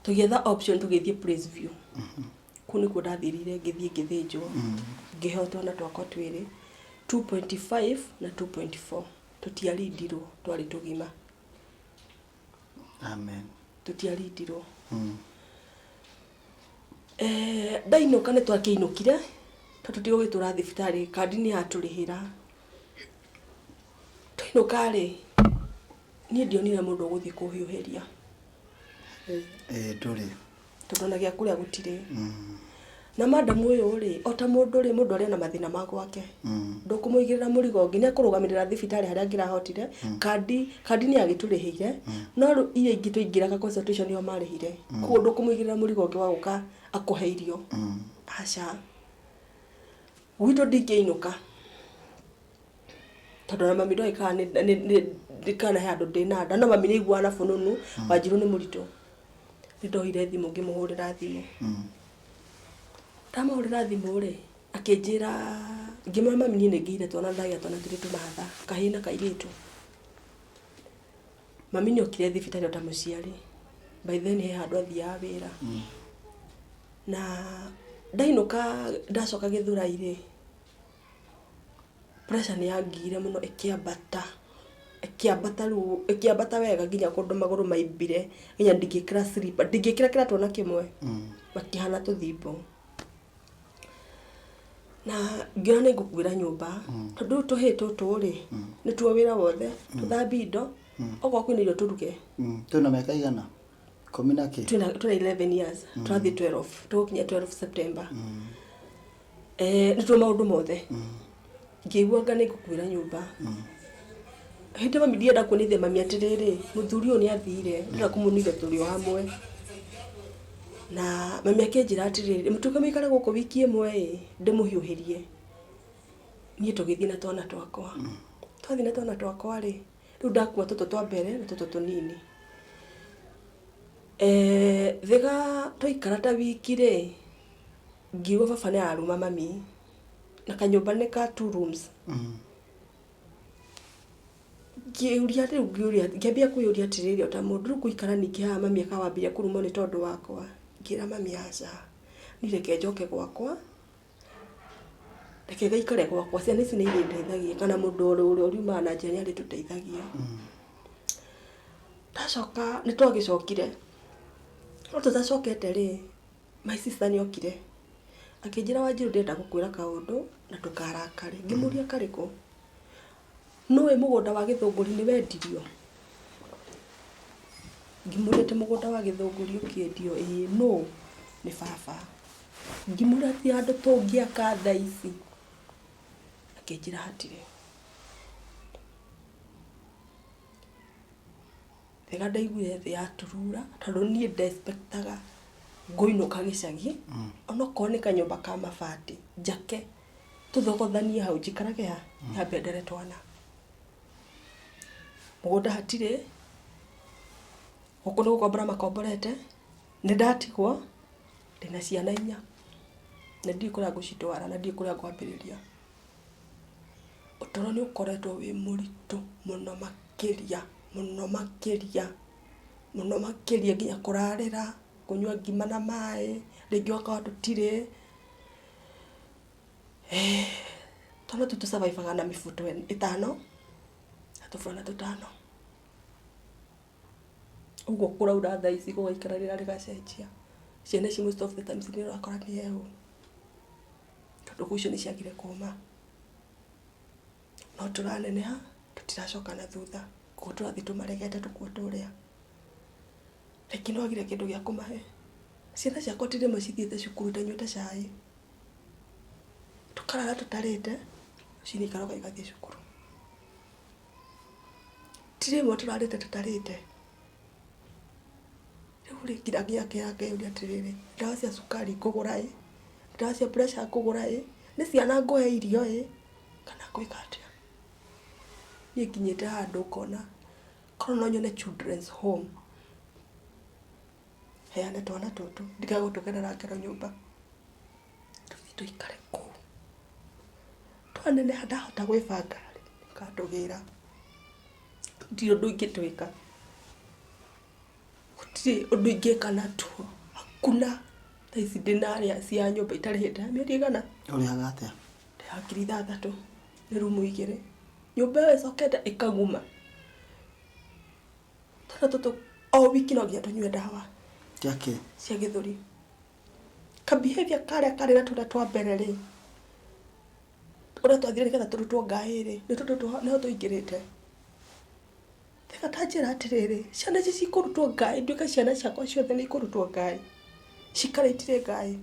Tũgĩetha option tũgĩthiĩ Praise View. Kũu nĩkuo ndathirire ngĩthiĩ ngĩthĩnjwo. Ngĩheo twana twakwa twĩrĩ 2.5 na 2.4. Tũtiarindirwo, twarĩ tũgima. Amen. Tũtiarindirwo. Ndainũka nĩ twakĩinũkire, tondũ tũtigũgĩtũra thibitarĩ, kandi nĩ yatũrĩhĩra. Twainũka rĩ, niĩ ndionire mũndũ ũgũthiĩ kũhiũhĩria. Ndũrĩ. Tondũ ona gĩa kũrĩa gũtirĩ. Na madam ũyũ rĩ, o ta mũndũ rĩ, mũndũ arĩ na mathĩna ma gwake. Ndũkũmũigĩrĩra mũrigo ũngĩ, nĩ akũrũgamĩrĩra thibitarĩ harĩa angĩrahotire. Kandi nĩ agĩtũrĩhĩire, no rĩu iria ingĩ tũingĩraga consultation nĩo marĩhire. Koguo ndũkũmũigĩrĩra mũrigo ũngĩ wa gũka akũhe irio. Aca. Gwitũ ndingĩinũka, tondũ ona mami ndoĩ kana kana he handũ ndĩna nda, no mami nĩ aiguaga na fununu, Wanjirũ nĩ mũritũ. Nĩ ndoire thimũ ngĩmũhũrĩra thimũ. Ndamũhũrĩra thimũ rĩ, akĩnjĩra, ngĩmwĩra mami niĩ nĩ ngĩire twana ndagĩa twana twĩrĩ tũmahatha, kahĩĩ na kairĩtu. Mami nĩ okire thibitarĩ o ta mũciari, by then he handũ athiaga wĩra. Na ndainũka ndacoka Gĩthũrai rĩ, pressure nĩ yangiire mũno ĩkĩambata, ĩkĩambata rĩu, ĩkĩambata wega nginya kũndũ magũrũ maimbire, nginya ndingĩkĩra slipper, ndingĩkĩra kĩratũ ona kĩmwe, makĩhana tũthimbo. Na ngĩona nĩ ngũkuĩra nyũmba, tondũ rĩu tũhĩĩ tũtũ rĩ, nĩtuo wĩra wothe, tũthambie indo, okorwo kwĩna irio tũruge. Twĩna mĩaka igana? Ikũmi na kĩ? Twĩna 11 years, tũrathiĩ 12, tũgũkinya 12 September. Nĩtuo maũndũ mothe. Ngĩigua anga nĩ ngũkuĩra nyũmba. Hĩndĩ mami ndienda kuonithia mami atĩrĩrĩ, mũthuri ũyũ nĩ athire, ndĩrenda kũmuonithia tũrĩ o hamwe. Na mami akĩnjĩra atĩrĩrĩ, mũtuĩke mũikare gũkũ wiki ĩmwe ĩ, ndĩmũhiũhĩrie. Niĩ tũgĩthiĩ na twana twakwa. Twathiĩ na twana twakwa rĩ, rĩu ndakua tũtũ twa mbere na tũtũ tũnini. Thĩga twaikara ta wiki rĩ, ngĩigua baba nĩ araruma mami, na kanyũmba nĩ ka two rooms. Ngĩũria rĩu ngĩũria, ngĩambia kwĩyũria atĩrĩrĩ o ta mũndũ, rĩu ngũikara ningĩ haha mami akawambĩrĩria kũrumwo nĩ tondũ wakwa. Ngĩra mami aca, niĩ reke njoke gwakwa, reke ngaikare gwakwa, ciana ici nĩ irĩndeithagia kana mũndũ ũrĩa ũriumaga na njĩra nĩ arĩtũteithagia. Ndacoka, nĩ twagĩcokire, no tũtacokete rĩ, my sister nĩ okire, akĩnjĩra Wanjirũ ndĩrenda gũkwĩra kaũndũ na ndũkarakare. Ngĩmũria karĩkũ? Nĩũĩ mũgũnda wa Gĩthũngũri nĩ wendirio? Ngĩmũria atĩ mũgũnda wa Gĩthũngũri ũkĩendio? Ĩĩ. Nũ? Nĩ baba. Ngĩmũria hatirĩ handũ tũngĩaka thaa ici? Akĩnjĩra hatirĩ. Rĩrĩa ndaiguire thĩ yaturura, tondũ niĩ nde expect aga ngũinũka gĩcagi, onokorwo nĩ kanyũmba ka mabati, njake, tũthogothanie hau, njikarage ha? Nyambe ndere twana. Mũgũnda hatirĩ, gũkũ nĩ gũkombora makomborete, nĩ ndatigwo, ndĩna ciana inya, na ndiũĩ kũrĩa ngũcitwara na ndiũĩ kũrĩa ngwambĩrĩria. Ũtũro nĩ ũkoretwo wĩ mũritũ mũno makĩria, mũno makĩria, mũno makĩria nginya kũrarĩra, kũnyua ngima na maĩ, rĩngĩ ũgakora tũtirĩ. Twana tũu tũ survive aga na mĩbuto ĩtano na tũburana tũtano. Ũguo kũraura thaa ici gũgaikara rĩera rĩgacenjia. Ciana ici most of the times nĩ ũrakora nĩ heho. Tondũ kũu icio nĩ ciagire kũma. No tũraneneha, tũtiracoka na thutha. Koguo tũrathiĩ tũmaregete tũkuo tũrĩa. Rĩngĩ nĩ wagire kĩndũ gĩa kũmahe. Ciana ciakwa ti rĩmwe cithiĩte cukuru itanyuĩte cai. Tũkarara tũtarĩte, rũcinĩ ikaroka igathiĩ cukuru. Ti rĩmwe tũrarĩte tũtarĩte. Rĩu rĩ, nginya ngeyũria atĩrĩrĩ, ndawa cia cukari ngũgũra ĩ? Ndawa cia pressure ngũgũra ĩ? Nĩ ciana ngũhe irio ĩ? Kana ngwĩka atĩa? Niĩ nginyĩte handũ ngona korwo no nyone children's home, heane twana tũtũ ndigage gũtũgerera ngero nyũmba, tũthiĩ tũikare kũu. Twaneneha ndahota gwĩbanga rĩ, ngatũgĩra. Gũtirĩ ũndũ ingĩtwĩka. Gũtirĩ ũndũ ingĩka natuo. Hakuna. Thaa ici ndĩna arĩa cia nyũmba itarĩhĩte mĩeri ĩigana? Ũrĩhaga atĩa? Ndĩhaga 6,000 nĩ rumu igĩrĩ. Nyũmba ĩyo ĩcokete ĩkaguma. Twana tũtũ o wiki no nginya tũnyue ndawa. Cia kĩ? Cia gĩthũri. Ka behavior karĩa karĩ na tũrĩa twa mbere rĩ, ũrĩa twathire nĩgetha tũrutwo ngaĩ rĩ, nĩ tondũ nĩho tũingĩrĩte. Reka ta njĩra atĩrĩrĩ, ciana ici cikũrutwo ngaĩ, nduĩke ciana ciakwa ciothe nĩ ikũrutwo ngaĩ, cikare itirĩ ngaĩ.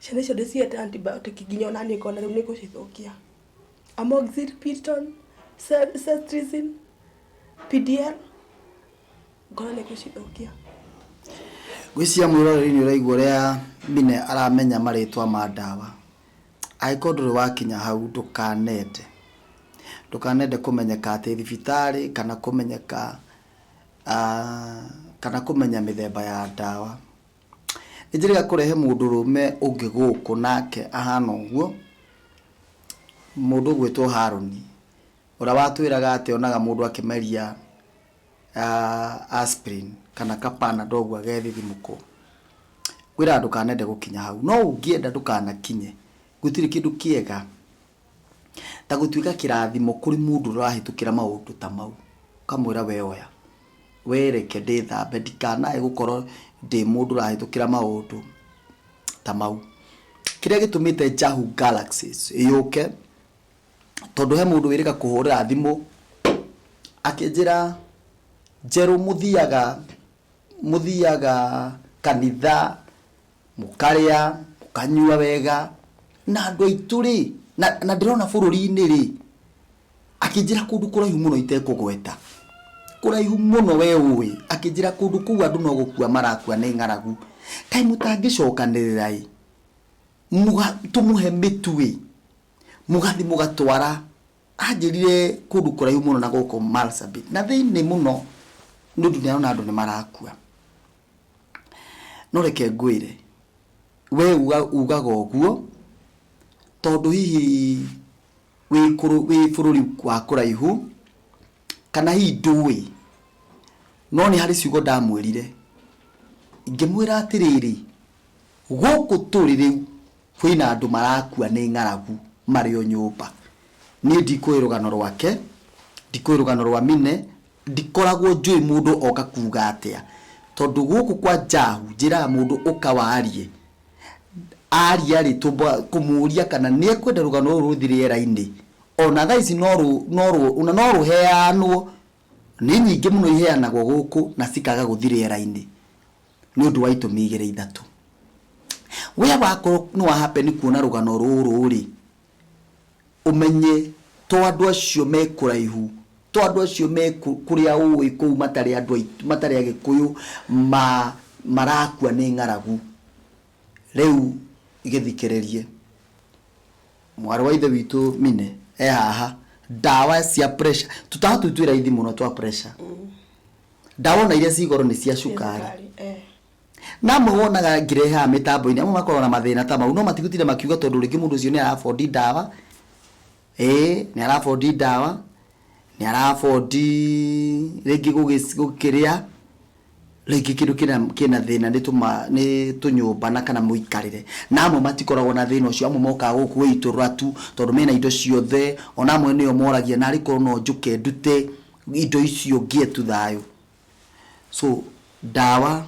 Ciana icio ndĩcihete antibiotic nginya ona niĩ ngona rĩu nĩ ngũcithũkia. Amoxil, Piriton, Cetirizine, PDL, ngona nĩ ngũcithũkia. Ngwĩciria mwĩroreri nĩ ũraigua ũrĩa Mine aramenya marĩtwa ma ndawa. Angĩkorwo ndũrĩ wakinya hau ndũkanende. Ndũkanende kũmenyeka atĩ thibitarĩ kana kũmenyeka kana kũmenya mĩthemba ya ndawa. Nĩ njĩrĩga kũrehe mũndũrũme ũngĩ gũkũ nake ahana ũguo, mũndũ ũgwĩtwo Harũni, ũrĩa watwĩraga atĩ onaga mũndũ akĩmeria aspirin kana ka Panadol ũguo agethithimũkwo. Ngwĩraga ndũkanende gũkinya hau, no ũngĩenda ndũkanakinye, gũtirĩ kĩndũ kĩega ta gũtuĩka kĩrathimo kũrĩ mũndũ ũrahĩtũkĩra maũndũ ta mau, ũkamwĩra we oya. We reke ndĩthambe ndikanae gũkorwo ndĩ mũndũ ũrahĩtũkĩra maũndũ ta mau. Kĩrĩa gĩtũmĩte Jahu Galaxies yũke, tondũ he mũndũ wĩrĩga kũhũrĩra thimũ akĩnjĩra Njerũ mũthiaga mũthiaga kanitha mũkarĩa mũkanyua wega na andũ aitũ rĩ, na ndĩrona bũrũri-inĩ rĩ, Akĩnjĩra kũndũ kũraihu mũno itekũgweta. Kũraihu mũno we ũĩ. Akĩnjĩra kũndũ kũu andũ no gũkua marakua nĩ ng'aragu. Kaĩ mũtangĩcokanĩrĩra ĩ, tũmũhe mĩtu ĩ, mũgathiĩ mũgatwara. Anjĩrire kũndũ kũraihu mũno na gũkũ Marsabit. Na thĩinĩ mũno nĩ ũndũ nĩ arona andũ nĩ marakua. No reke ngwĩre, we ugaga ũguo tondũ hihi wĩ wĩ bũrũri wa kũraihu, kana hihi ndũĩ, no nĩ harĩ ciugo ndamwĩrire, ngĩmwĩra atĩrĩrĩ, gũkũ tũrĩ rĩu kwĩna andũ marakua nĩ ng'aragu marĩ o nyũmba. Niĩ ndikũĩ rũgano rwake, ndikũĩ rũgano rwa Mine, ndikoragwo njũĩ mũndũ oka kuga atĩa, tondũ gũkũ kwa Jahu njĩraga mũndũ ũka warie, Aria rĩ, tũmba kũmũria kana nĩ ekwenda rũgano rũrũ rũthi rĩera-inĩ. Ona thaa ici no rũ, no rũ, ona no rũheanwo. Nĩ nyingĩ mũno iheanagwo gũkũ na cikaga gũthi rĩera-inĩ nĩ ũndũ wa itũmi igĩrĩ ithatũ. We wakorwo nĩ wa happen kuona rũgano rũrũ rĩ, ũmenye to andũ acio me kũraihu, to andũ acio me kũrĩa ũĩ kũu matarĩ andũ aitũ, matarĩ Agĩkũyũ ma, marakua nĩ ng'aragu. Rĩu gĩthikĩrĩrie. Mwarĩ wa ithe witũ Mine e haha, ndawa cia pressure, tũtawa tũu twĩ raithi mũno twa pressure. Ndawa ona iria ci goro nĩ cia cukari. Na amwe wonaga ngĩrehaga mĩtambo-inĩ, amwe makoragwo na mathĩna ta mau, no matigũtinda makiuga tondũ rĩngĩ mũndũ ũcio nĩ ara afford ndawa, ĩĩ nĩ ara afford ndawa, nĩ ara afford rĩngĩ gũkĩrĩa, rĩngĩ kĩndũ kĩna thĩna nĩ tũma nĩ tũnyũmba na kana mũikarĩre. Na amwe matikoragwo na thĩna ũcio, amwe mokaga gũkũ gwĩitũrũra tu tondũ mena indo ciothe, ona amwe nĩo moragia narĩ korwo no njũke ndute indo icio ngĩe tu thayũ. So ndawa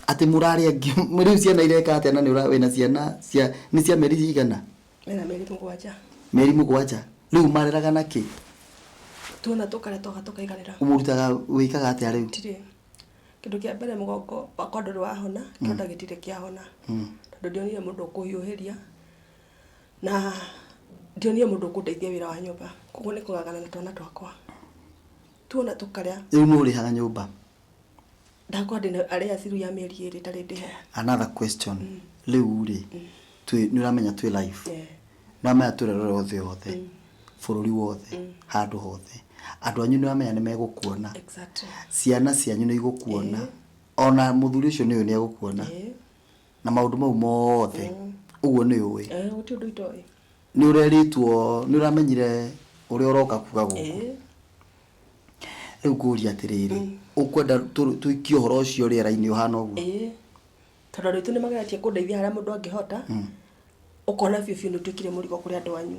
atĩ mũrarĩa rĩu ciana ireka atĩa na nĩ wĩna ciana cia nĩ cia mĩeri cigana? Mena mĩeri mũgwanja. Mĩeri mũgwanja. Rĩu mareraga na kĩ? Tuona tũkarĩa twaga tũkaiganĩra. Ũmũrutaga wĩkaga atĩa rĩu? Ndirĩ. Kĩndũ kĩa mbere mũgongo wakwa ndũrĩ wahona, kĩronda gĩtirĩ kĩahona. Tondũ ndionire mũndũ ũkũhiũhĩria na ndionire mũndũ ũkũndeithia wĩra wa nyũmba. Koguo nĩ kũgagana na twana twakwa. Tuona tũkarĩa. Rĩu nũ ũrĩhaga nyũmba? Ndakwa ndĩna arĩa ciru ya mĩeri ĩrĩ itarĩ ndĩhe. Another question. Rĩu rĩ, twĩ nĩ ũramenya twĩ live. Yeah. Nĩ ũramenya tũrerorerwo thĩ yothe, bũrũri wothe, handũ hothe. Andũ anyu nĩ ũramenya nĩ megũkuona. Exactly. Ciana cianyu nĩ igũkuona. Ona mũthuri ũcio nĩ ũĩ nĩ egũkuona. Na maũndũ mau mothe. Ũguo nĩ ũĩ. Eh, gũtirĩ ũndũ itoĩ. Nĩ ũrerĩtwo, nĩ ũramenyire ũrĩa ũroka kuga gũkũ. Rĩu ngũrie atĩrĩrĩ, ũkwenda tũikie ũhoro ũcio rĩera-inĩ ũhana ũguo? Ĩĩ, tondũ andũ aitũ nĩ mageretie kũndeithia harĩa mũndũ angĩhota, ũkona biũ biũ nĩ ũtuĩkire mũrigo kũrĩ andũ anyu.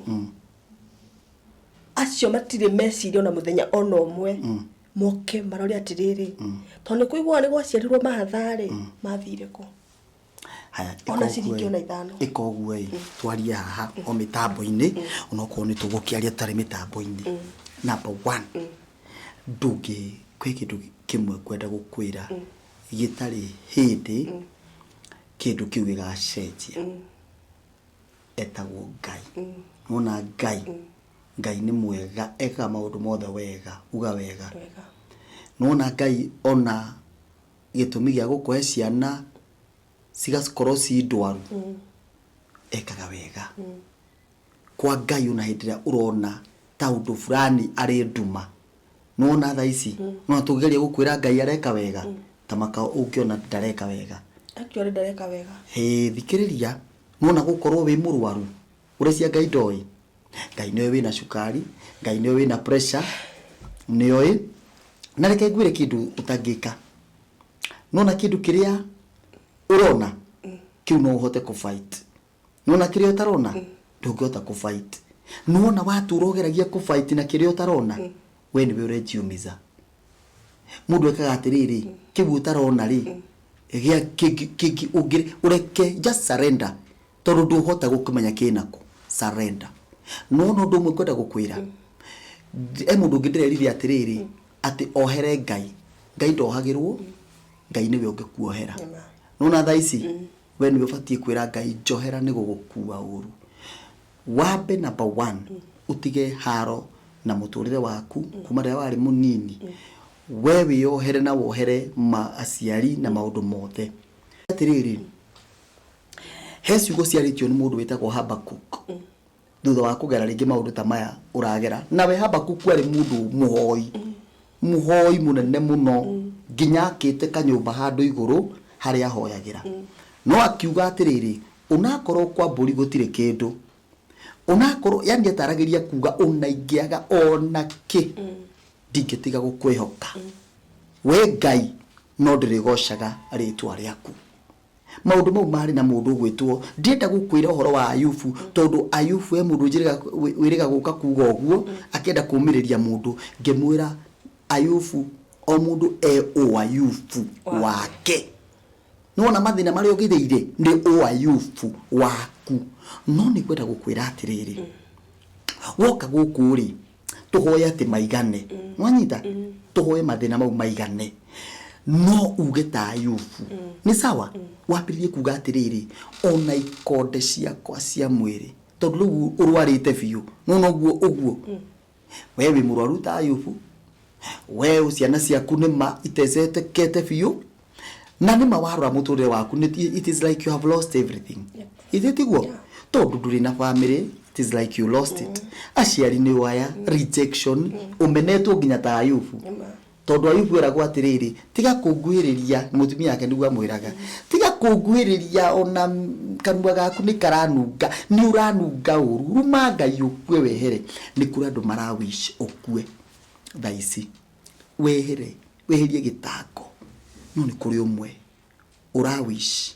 Acio matirĩ meciria ona mũthenya ona ũmwe, moke marore atĩrĩrĩ, tondũ nĩ kũiguaga nĩ gwaciarirwo mahatha-rĩ, mathire kũ? Haya, Ona ciringi ona ithano. Ĩka ũguo ĩ, twarie haha o mĩtambo-inĩ, onokorwo nĩ tũgũkĩaria tũtarĩ mĩtambo-inĩ. Number one, ndũngĩ, kwĩ kĩndũ kĩmwe ngwenda gũkwĩra gĩtarĩ hĩndĩ. Kĩndũ kĩu gĩgacenjia. Etagwo Ngai. Nĩwona Ngai, Ngai nĩ mwega, ekaga maũndũ mothe wega, uga wega. Wega. Nĩwona Ngai ona gĩtũmi gĩa gũkũhe ciana cigakorwo ci ndwaru, ekaga wega. Kwa Ngai ona hĩndĩ ĩrĩa ũrona ta ũndũ fulani arĩ nduma, nĩwona thaa ici, nĩwona tũngĩgeria gũkwĩra Ngai areka wega, ta makao ũngĩona ndareka wega. Actually ndareka wega. Hĩ, thikĩrĩria, nĩwona gũkorwo wĩ mũrwaru, ũrecia Ngai ndoĩ? Ngai nĩoĩ wĩna cukari, Ngai nĩoĩ wĩna pressure, nĩoĩ. Na reke ngwĩre kĩndũ ũtangĩka. Nĩwona kĩndũ kĩrĩa ũrona, kĩu no ũhote kũ fight. Nĩwona kĩrĩa ũtarona, ndũngĩhota kũ fight. Nĩwona watũra ũgeragia kũ fight na kĩrĩa ũtarona, we nĩwe ũrejiumiza. Mũndũ ekaga atĩrĩrĩ, kĩu ũtarona rĩ, gĩa kĩngĩ kĩngĩ ũngĩ ũreke just surrender tondũ ndũhota gũkĩmenya kĩnakũ, surrender. Nĩwona ũndũ ũmwe ngwenda gũkwĩra, he mũndũ ũngĩ ndĩrerire atĩrĩrĩ, atĩ ohere Ngai. Ngai ndohagĩrwo, Ngai nĩwe ũngĩkuohera. Nĩwona thaa ici, we nĩwe ũbatiĩ kwĩra Ngai njohera nĩ gũgũkua ũru. Wambe number one, ũtige haro na mũtũrĩre waku kuma rĩrĩa warĩ mũnini. We wĩyohere na wohere ma aciari na maũndũ mothe. Atĩrĩrĩ, he ciugo ciarĩtio nĩ mũndũ wĩtagwo Habakkuk thutha wa kũgera rĩngĩ maũndũ ta maya ũragera. Nawe Habakkuk arĩ mũndũ mũhoi, mũhoi mũnene mũno, nginya akĩte kanyũmba handũ igũrũ harĩa ahoyagĩra. No akiuga atĩrĩrĩ, onakorwo kwa mbũri gũtirĩ kĩndũ, onakorwo, yani ataragĩria kuga ona ingĩaga ona kĩ, ndingĩtiga gũkwĩhoka. We Ngai no ndĩrĩgocaga rĩtwa rĩaku. Maũndũ mau marĩ na mũndũ ũgwĩtwo, ndienda gũkwĩra ũhoro wa Ayubu, tondũ Ayubu he mũndũ wĩrĩga gũka kuga ũguo, akĩenda kũmĩrĩria mũndũ, ngĩmwĩra Ayubu, o mũndũ e ũayubu wake. Nĩwona mathĩna marĩa ũgereire nĩ ũayubu waku. No nĩ ngwenda gũkwĩra atĩrĩrĩ, woka gũkũ rĩ, tũhoye atĩ maigane. Nwanyita? Tũhoye mathĩna mau maigane. No uge ta Ayubu. Nĩ sawa? Wambĩrĩrie kuga atĩrĩrĩ, ona ikonde ciakwa cia mwĩrĩ, tondũ rĩu ũrwarĩte biũ. Nĩwona ũguo ũguo? We wĩ mũrwaru ta Ayubu. We ciana ciaku nĩ ma itecekete biũ. Na nĩ ma warora mũtũrĩre waku, it is like you have lost everything. Ithe tiguo? Tondũ ndũrĩ na family, it is like you lost it. Aciari nĩ aya, rejection, ũmenetwo nginya ta Ayubu. Tondũ Ayubu eragwo atĩrĩrĩ, tiga kũnguhĩrĩria, mũtumia wake nĩguo amwĩraga, tiga kũnguhĩrĩria ona kanua gaku nĩ karanunga, nĩ ũranunga ũru, ruma Ngai ũkue wehere. Nĩ kũrĩ andũ mara wish ũkue thaa ici, wehere, weherie gĩtango. No nĩ kũrĩ ũmwe ũra wish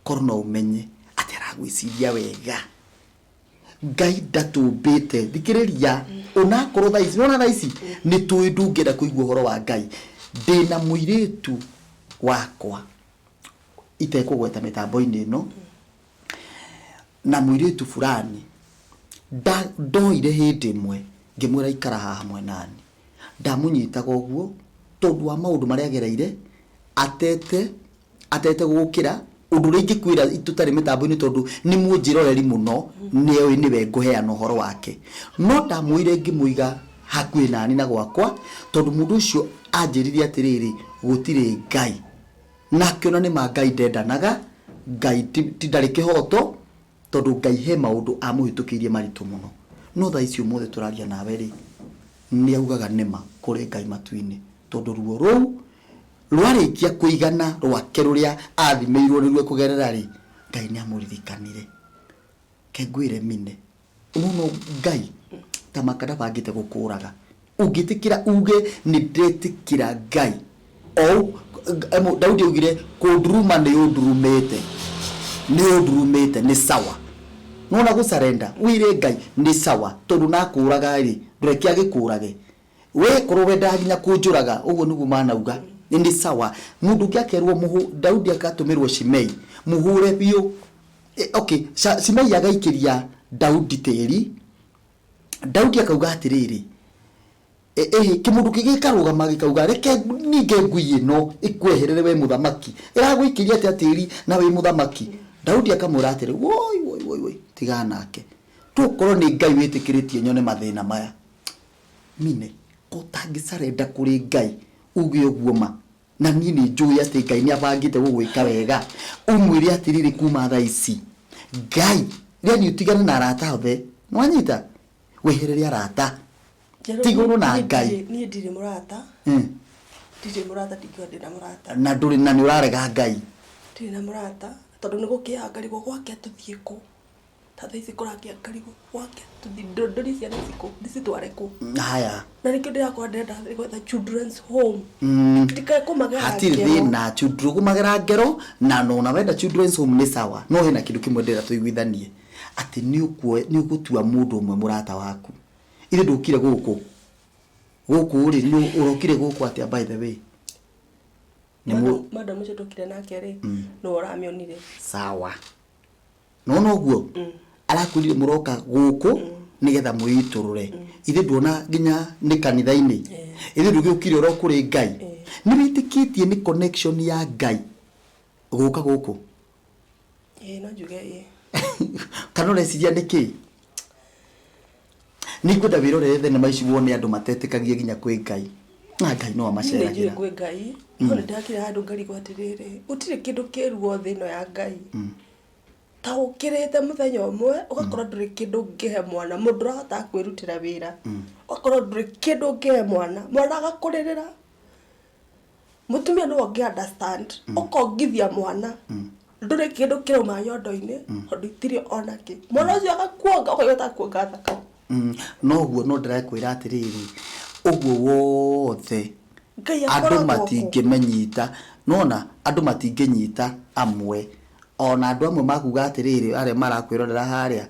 korwo no ũmenye atĩ aragwĩciria wega. Ngai ndatũmbĩte, thikĩrĩria, onakorwo thaa ici, nĩwona thaa ici nĩ tũĩ ndũngĩenda kũigua ũhoro wa Ngai. Ndĩna mũirĩtu wakwa itekũgweta mĩtambo-inĩ ĩno, na mũirĩtu fulani ndoire hĩndĩ ĩmwe ngĩmwĩra ikara haha hamwe nani. Ndamũnyitaga ũguo tondũ wa maũndũ marĩa agereire, atete atete gũkĩra ũndũ ũrĩa ingĩkwĩra tũtarĩ mĩtambo-inĩ tondũ nĩ mũnjĩroreri mũno, nĩoĩ nĩwe ngũheana ũhoro wake. No ndamũire ngĩmũiga hakuhĩ nani na gwakwa tondũ mũndũ ũcio anjĩrire atĩrĩrĩ, gũtirĩ Ngai. Na akĩona nĩ ma Ngai ndendanaga, Ngai ti ndarĩ kĩhoto, tondũ Ngai he maũndũ amũhĩtũkĩirie maritũ mũno. No thaa ici ũmũthĩ tũraria nawe rĩ, nĩ augaga nĩma kũrĩ Ngai matu-inĩ, tondũ ruo rũu rwarĩkia kũigana rwake rũrĩa athimĩirwo nĩruo kũgerera rĩ, Ngai nĩ amũririkanire. Ke ngwĩre mine, no Ngai ta maka ndabangĩte gũkũraga. Ũngĩtĩkĩra uge nĩ ndetĩkĩra Ngai, o Daudi augire kũnduruma nĩ ũndurumĩte, nĩ ũndurumĩte, nĩ sawa. Nĩwona gũcarenda, wĩre Ngai nĩ sawa, tondũ nakũraga rĩ, ndũreke agĩkũrage. We korwo wendaga nginya kũnjũraga, ũguo nĩguo manauga, nĩ sawa. Mũndũ ũngĩ akerwo Daudi agatũmĩrwo Shimei, mũhũre biũ. Okay, Shimei agaikĩria Daudi tĩri. Daudi akauga atĩrĩrĩ, Ĩhĩ kĩmũndũ kĩgĩkarũgama gĩkauga reke ninge ngui ĩno ĩkweherere we mũthamaki, ĩragũikĩria atĩa tĩri na wĩ mũthamaki? Daudi akamwĩra atĩrĩ, woi woi woi woi, tigana nake, tokorwo nĩ Ngai wĩtĩkĩrĩtie nyone mathĩna maya. Mine ko ũtangĩcarenda kũrĩ Ngai uge ũguo ma, na niĩ nĩ njũĩ atĩ Ngai nĩ abangĩte gũgwĩka wega, ũmwĩre atĩrĩrĩ kuma thaa ici Ngai, yani ũtigane na arata othe, nĩwanyita, weherere arata. Tigũrũ na Ngai. Niĩ ndirĩ mũrata. Ndirĩ mũrata, ndingiuga ndĩ na mũrata. Na ndũrĩ na nĩ ũrarega Ngai. Ndirĩ na mũrata tondũ nĩ gũkĩaga ngarigwo gwakĩa tũthiĩ kũ. Ta thaa ici kũrakĩa ngarigwo gwakĩa tũthiĩ ndũrie ciana ici kũ, ndĩcitware kũ. Haya. Na nĩkĩo ndĩrakorwo ndĩrenda gwetha children's home. Ndikae kũmagera ngero. Hatirĩ thĩna, children kũmagera ngero na ona wenda children's home nĩ sawa, no hena kĩndũ kĩmwe ndĩrenda tũiguithanie atĩ nĩ ũgũtua mũndũ ũmwe mũrata waku. Ithe ndũkire gũkũ gũkũ rĩ, nĩ ũrokire gũkũ atĩa by the way? Nĩ mũ Madam ũcio tũkire nake rĩ, nĩwe ũramĩonire. Sawa. Nona ũguo arakwĩrire mũroka gũkũ nĩgetha mwĩitũrũre. Ithe nduona nginya nĩ kanitha-inĩ. Ithe ndũgĩũkire oro kũrĩ Ngai. Nĩ wĩtĩkĩtie nĩ connection ya Ngai gũka gũkũ? Ĩĩ, no njuge ĩĩ. Kana ũreciria nĩ kĩ? Nĩ ngwenda wĩrorere thenema ici wone andũ matetĩkagia nginya kwĩ Ngai. Na Ngai no Niĩ nĩ njũĩ amaceragĩra. kwĩ Ngai, no nĩ ndakire handũ ngarigwo atĩrĩrĩ, gũtirĩ kĩndũ kĩruo thĩ ĩno ya Ngai. Ta ũkĩrĩte mũthenya ũmwe, ũgakorwo ndũrĩ kĩndũ ũngĩhe mwana, mũndũ ũrahotaga kwĩrutĩra wĩra, ũgakorwo ndũrĩ kĩndũ ũngĩhe mwana, mwana agakũrĩrĩra. Mũtumia nĩwe ũngĩ understand, ũkongithia mwana, ndũrĩ kĩndũ kĩrauma nyondo-inĩ, tondũ itirĩ ona kĩ. Mwana ũcio agakuonga, ũkaigua ta akuonga thakame. Noguo no ndĩrakwĩra atĩrĩrĩ, ũguo wothe Ngai andũ akoragwo kũ? matingĩmenyita, nĩwona andũ matingĩnyita amwe, ona andũ amwe makuga atĩrĩrĩ arĩa marakwĩrorera harĩa,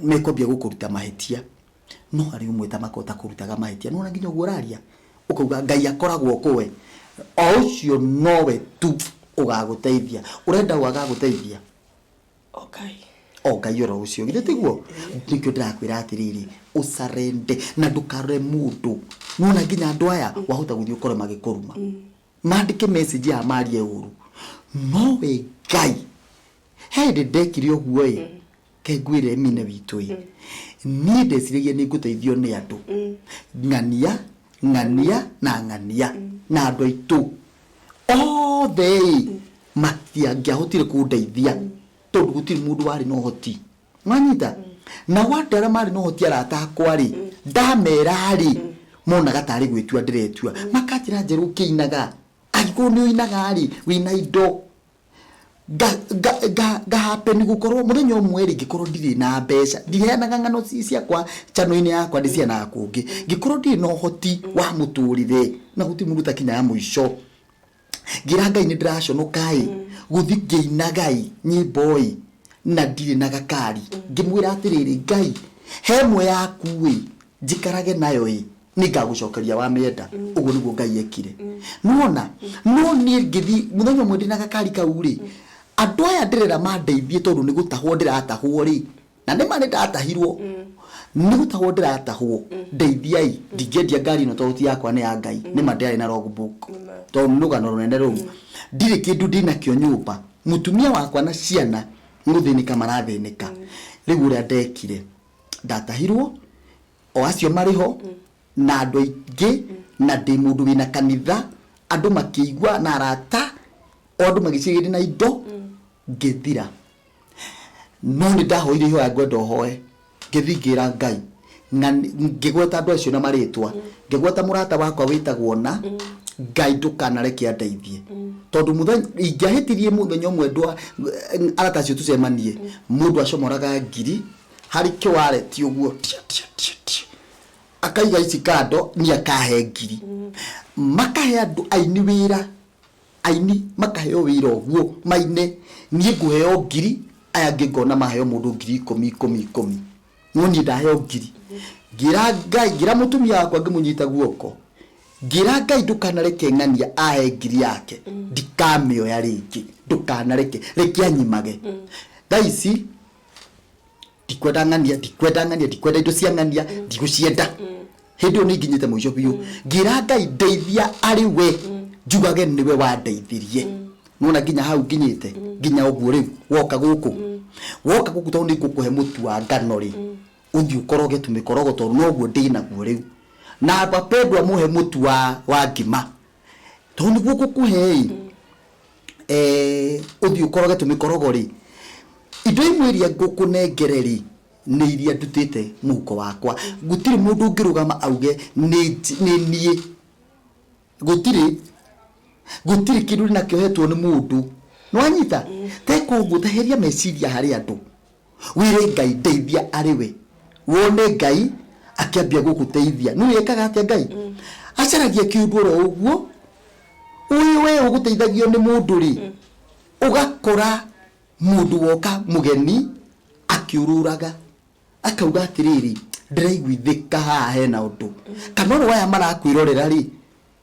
mekwambia gũkũruta mahĩtia, no harĩ ũmwe ũtakũrutaga mahĩtia, nĩwona nginya ũguo ũraria, ũkauga Ngai akoragwo kũ we, o ũcio nowe tu ũgagũteithia, ũrenda ũ agagũteithia? O Ngai. O Ngai oro ũcio, githĩ tiguo? Nĩkĩo ndĩrakwĩra atĩrĩrĩ, ũcarende na ndũkarore mũndũ. Nĩwona nginya andũ aya wahota gũthiĩ ũkore magĩkũruma, mandĩke message ya marie ũru, no we Ngai, he hĩndĩ ndekire ũguo ĩ, ke ngwĩre mine witũ ĩ, niĩ ndeciragia nĩ ngũteithio nĩ andũ, ng'ania, ng'ania na ng'ania, na andũ aitũ othe ĩ, matiangĩahotire kũndeithia tondũ gũtirĩ mũndũ warĩ na ũhoti. Nwanyita? Na andũ arĩa marĩ na ũhoti arata akwa rĩ, ndamera rĩ, monaga tarĩ gwĩtua ndĩretua. Makanjĩra njerũ ũkĩinaga, angĩkorwo nĩ ũinaga rĩ, wĩna indo. Ngahappen gũkorwo mũthenya ũmwe rĩ, ngĩkorwo ndirĩ na mbeca, ndiheanaga ng'ano ciakwa channel-inĩ yakwa, ndĩciheanaga kũngĩ. Ngĩkorwo ndirĩ na ũhoti wa mũtũrĩre, na gũtirĩ mũndũ ũtakinyaga mũico. Ngĩra Ngai nĩ ndĩraconoka ĩ, gũthiĩ ngĩinaga ĩ, nyĩmbo ĩ, na ndirĩ na gakari. Ngĩmwĩra atĩrĩrĩ, Ngai, he ĩmwe yaku ĩ, njikarage nayo ĩ, nĩ ngagũcokeria wamĩenda. Ũguo nĩguo Ngai ekire. Nĩwona? No niĩ ngĩthiĩ, mũthenya ũmwe ndĩna gakari kau rĩ, andũ aya ndĩrera mandeithie tondũ nĩ gũtahwo ndĩratahwo rĩ, na nĩ ma nĩ ndatahirwo, nĩ gũtahwo ndĩratahwo, ndeithiai, ndingĩendia ngari ĩno tondũ ti yakwa nĩ ya Ngai, nĩ ma ndĩarĩ na logbook, tondũ nĩ rũgano rũnene rũu. Ndirĩ kĩndũ ndĩnakĩo nyũmba, mũtumia wakwa na ciana nĩ gũthĩnĩka marathĩnĩka. Rĩu ũrĩa ndekire, ndatahirwo, o acio marĩ ho, na andũ aingĩ, na ndĩ mũndũ wĩna kanitha, andũ makĩigua na arata, o andũ magĩciria ndĩna indo, ngĩthira. No nĩ ndahoire ihoya ngwenda ũhoe, ngĩthiĩ ngĩra Ngai, ngĩgweta andũ acio na marĩtwa, ngĩgweta mũrata wakwa wĩtagwo na, Ngai ndũkanareke andeithie. Tondũ mũthenya, ingĩahĩtirie mũthenya ũmwe andũ arata acio tũcemanie, mũndũ acomoraga ngiri, harĩ kĩwareti ũguo, tia tia tia tia. Akaiga ici kando, niĩ akahe ngiri. Makahe andũ aini wĩra, aini makaheo wĩra ũguo, maine, niĩ ngũheo ngiri, aya angĩ ngona maheo mũndũ ngiri ikũmi, ikũmi, ikũmi. No niĩ ndaheo ngiri. Ngĩra Ngai, ngĩra mũtumia wakwa ngĩmũnyita guoko, ngĩra Ngai ndũkanareke ng'ania ahe ngiri yake, ndikamĩoya rĩngĩ, ndũkanareke, reke anyimage. Thaa ici, ndikwenda ng'ania, ndikwenda ng'ania, ndikwenda indo cia ng'ania, ndigũcienda. Hĩndĩ ĩyo nĩ nginyĩte mũico biũ, ngĩra Ngai, ndeithia arĩ we, njugage nĩwe wandeithirie. Nona nginya hau nginyĩte, nginya ũguo rĩu woka gũkũ, woka gũkũ tondũ nĩ ngũkũhe mũtu wa ngano rĩ, ũthiĩ ũkoroge tũmĩkorogo, tondũ noguo ndĩnaguo rĩu. Na wapendwa, mũhe mũtu wa ngima, tondũ nĩguo ngũkũhe ĩ, ũthiĩ ũkoroge tũmĩkorogo rĩ. Indo imwe iria ngũkũnengere rĩ, nĩ iria ndutĩte mũhuko wakwa. Gũtirĩ mũndũ ũngĩrũgama auge nĩ niĩ. Gũtirĩ kĩndũ ndĩnakĩo hetwo nĩ mũndũ. Nĩwanyita? Teka ũguo, teheria meciria harĩ andũ, wĩre Ngai, ndeithia arĩ we. Wone Ngai akĩambia gũgũteithia. Nĩũĩ ekaga atĩa Ngai? Acaragia kĩũndũ oro ũguo, ũyũ we ũgũteithagio nĩ mũndũ rĩ, ũgakora mũndũ woka mũgeni akĩũrũraga, akauga atĩrĩrĩ, ndĩraiguithĩka haha hena ũndũ. Kana oro aya marakwĩrorera rĩ,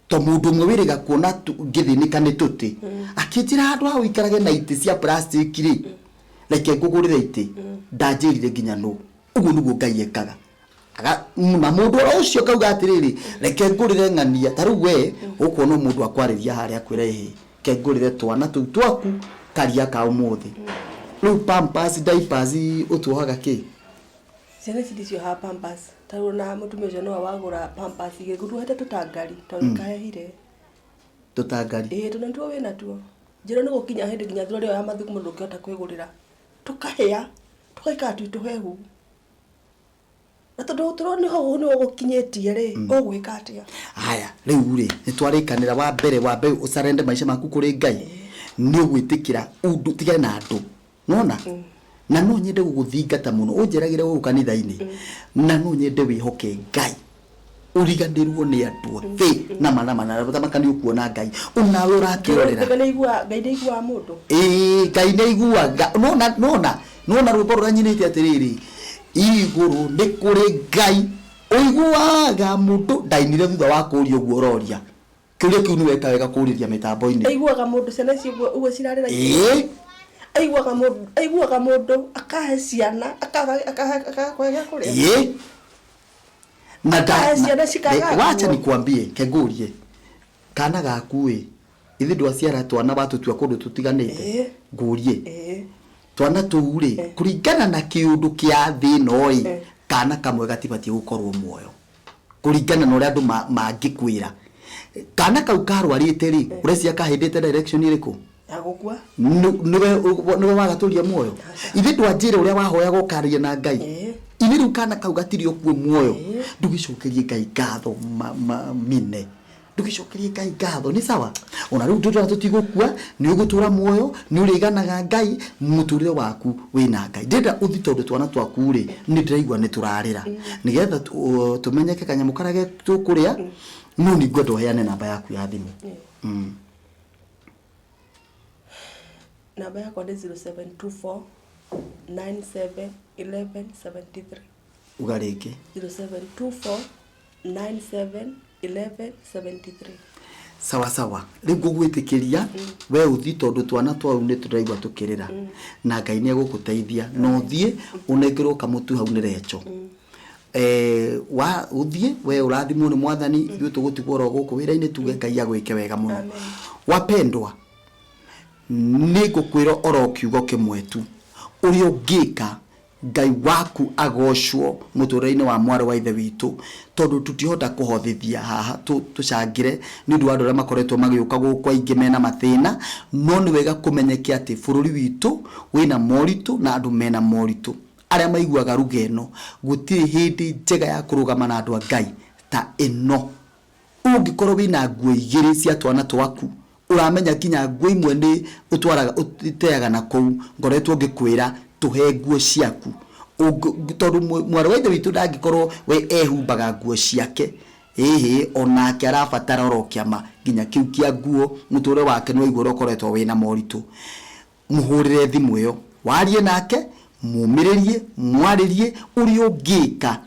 to mũndũ ũmwe wĩrĩga kuona ngĩthĩnĩka nĩ tũtĩ, akĩnjĩra handũ ha ũikarage na itĩ cia plastic rĩ, reke ngũgũrĩre itĩ. Ndanjĩrire nginya nũ. Ũguo nĩguo Ngai ekaga. Na mũndũ oro ũcio akauga atĩrĩrĩ, reke ngũrĩre ng'ania. Ta rĩu we ũkuona mũndũ akwarĩria harĩa, akwĩra, ĩhĩ, reke ngũrĩre twana tũu twaku karia ka ũmũthĩ. Rĩu pampers, diapers, ũtuohaga kĩ? Ciana ici ndiciohaga pampers. Ta rĩu ona mũtumia ũcio nĩwe wagũra pampers igĩrĩ, ngũtuohete tũtangari tondũ kahehire. Tũtangari? Ĩĩ, tondũ nĩtuo wĩnatuo. Njĩrwo nĩ gũkinya hĩndĩ nginya thurari ĩyo ya mathugumo ndũngĩhota kwĩgũrĩra. Tũkahĩa, tũgaikara twĩ tũhehu. Na tondũ ũtũro nĩ hau nĩ ũgũkinyĩtie rĩ, ũgwĩka atĩa? Haya, rĩu rĩ, nĩ twarĩkanĩra. Wa mbere, wambe ũcarende maica maku kũrĩ Ngai. Nĩ ũgwĩtĩkĩra ũndũ tigane na andũ nona. Na no nyende gũgũthingata mũno, ũnjeragĩre gũkũ kanitha-inĩ, na no nyende wĩhoke Ngai, ũriganĩrwo nĩ andũ othe na mana mana thamaka. Nĩ ũkuona Ngai onawe ũrakĩrorera. Ngai nĩ Ngai nĩ aiguaga mũndũ. Ĩĩ, Ngai nĩ aiguaga. Nona rwĩmbo rũrĩa nyinĩte atĩrĩrĩ, igũrũ nĩ kũrĩ Ngai ũiguaga mũndũ, ndainire thutha wa kũũria ũguo ũroria. Kĩũria kĩu nĩ weka wega kũũrĩria mĩtambo-inĩ. Aiguaga mũndũ, ciana ici ũguo ũguo cirarĩra. Ĩĩ. Aiguaga mũndũ, aiguaga mũndũ akahe ciana, akaga akaga kũhe gĩa kũrĩa. Ĩĩ, na Akahe ciana cikaga wacha nguo. Nikwambie, kengũrie kana gaku ĩ, ithe ndwaciara twana watũtua kũndũ tũtiganĩte? Ĩĩ. Ngũrie. Ĩĩ. Twana tũu rĩ, kũringana na kĩũndũ kĩa thĩ ĩno rĩ, kana kamwe gatibatiĩ gũkorwo muoyo, kũringana na ũrĩa andũ mangĩkwĩra. Kana kau karwarĩte rĩ, ũreciria kahĩndĩte direction ĩrĩkũ? Ya gũkua. Nĩwe wagatũria muoyo. Ithe ndwanjĩra ũrĩa wahoyaga ũkaria na Ngai? Ĩĩ. Ithe rĩu kana kau gatirĩ okuo muoyo. Ndũgĩcokerie Ngai ngatho mine, ndũgĩcokerie Ngai ngatho. Nĩ sawa, ona rĩu tũtwana tũtigũkua, nĩ ũgũtũra muoyo, nĩ ũrĩganaga Ngai mũtũrĩre waku wĩna Ngai. Ndĩrenda ũthi, tondũ twana twaku rĩ, nĩ ndĩraigua nĩ tũrarĩra, nĩgetha tũmenyeke kanyamũ karĩa tũkũrĩa. No nĩ ngwenda ũheane namba yaku ya thimũ. Namba yakwa nĩ 0724 97 11 73. Uga rĩngĩ. 0724 97 11 73. Sawa sawa. Rĩu ngũgwĩtĩkĩria we ũthi, tondũ twana twau nĩ tũraigua tũkĩrĩra, na Ngai nĩ egũgũteithia. Na ũthiĩ ũnengerwo kamũtu hau nĩ recho. Wa ũthiĩ we ũrathimwo nĩ Mwathani. Ithuĩ tũgũtigwo oro gũkũ wĩra-inĩ, tuge Ngai agwĩke wega mũno. Amen. Wapendwa, nĩ ngũkwĩra oro kiugo kĩmwe tu, ũrĩa ũngĩka Ngai waku agocwo mũtũrĩre-inĩ wa mwarĩ wa ithe witũ, tondũ tũtihota kũhothithia haha tũcangĩre nĩ ũndũ wa andũ arĩa makoretwo magĩũka gũkũ aingĩ mena mathĩna. No nĩ wega kũmenyeke atĩ bũrũri witũ wĩna moritũ na andũ mena moritũ arĩa maiguaga ruga ĩno. Gũtirĩ hĩndĩ njega ya kũrũgama na andũ a Ngai ta ĩno. Ũngĩkorwo wĩna nguo igĩrĩ cia twana twaku, ũramenya nginya nguo imwe nĩ ũtwaraga ũteaga na kũu, ngoretwo ngĩkwĩra tũhe nguo ciaku. Tondũ mwarĩ wa ithe witũ ndangĩkorwo we ehumbaga nguo ciake, ĩhĩ, onake arabatara oro kĩama nginya kĩu kĩa nguo. Mũtũrĩre wake nĩ waigua ũrĩa ũkoretwo wĩna moritũ. Mũhũrĩre thimũ ĩyo, warie nake, mũmĩrĩrie, mwarĩrie ũrĩa ũngĩka.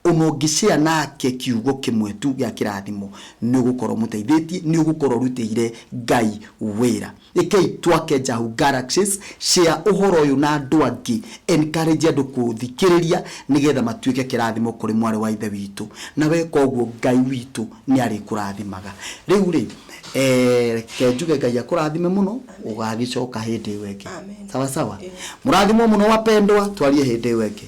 Ona ũngĩshare nake kiugo kĩmwe tu gĩa kĩrathimo, nĩ ũgũkorwo ũmũteithĩtie, nĩ ũgũkorwo ũrutĩire Ngai wĩra. Rekei twake Njahu Galaxies, share ũhoro ũyũ na andũ angĩ, encourage andũ kũthikĩrĩria nĩgetha matuĩke kĩrathimo kũrĩ mwarĩ wa ithe witũ. Na weka ũguo Ngai witũ nĩ arĩkũrathimaga. Rĩu rĩ, eh, reke njuge Ngai akũrathime mũno, ũgagĩcoka hĩndĩ ĩyo ĩngĩ. Amen. Sawa sawa. Mũrathimwo mũno wapendwa, twarie hĩndĩ ĩyo ĩngĩ.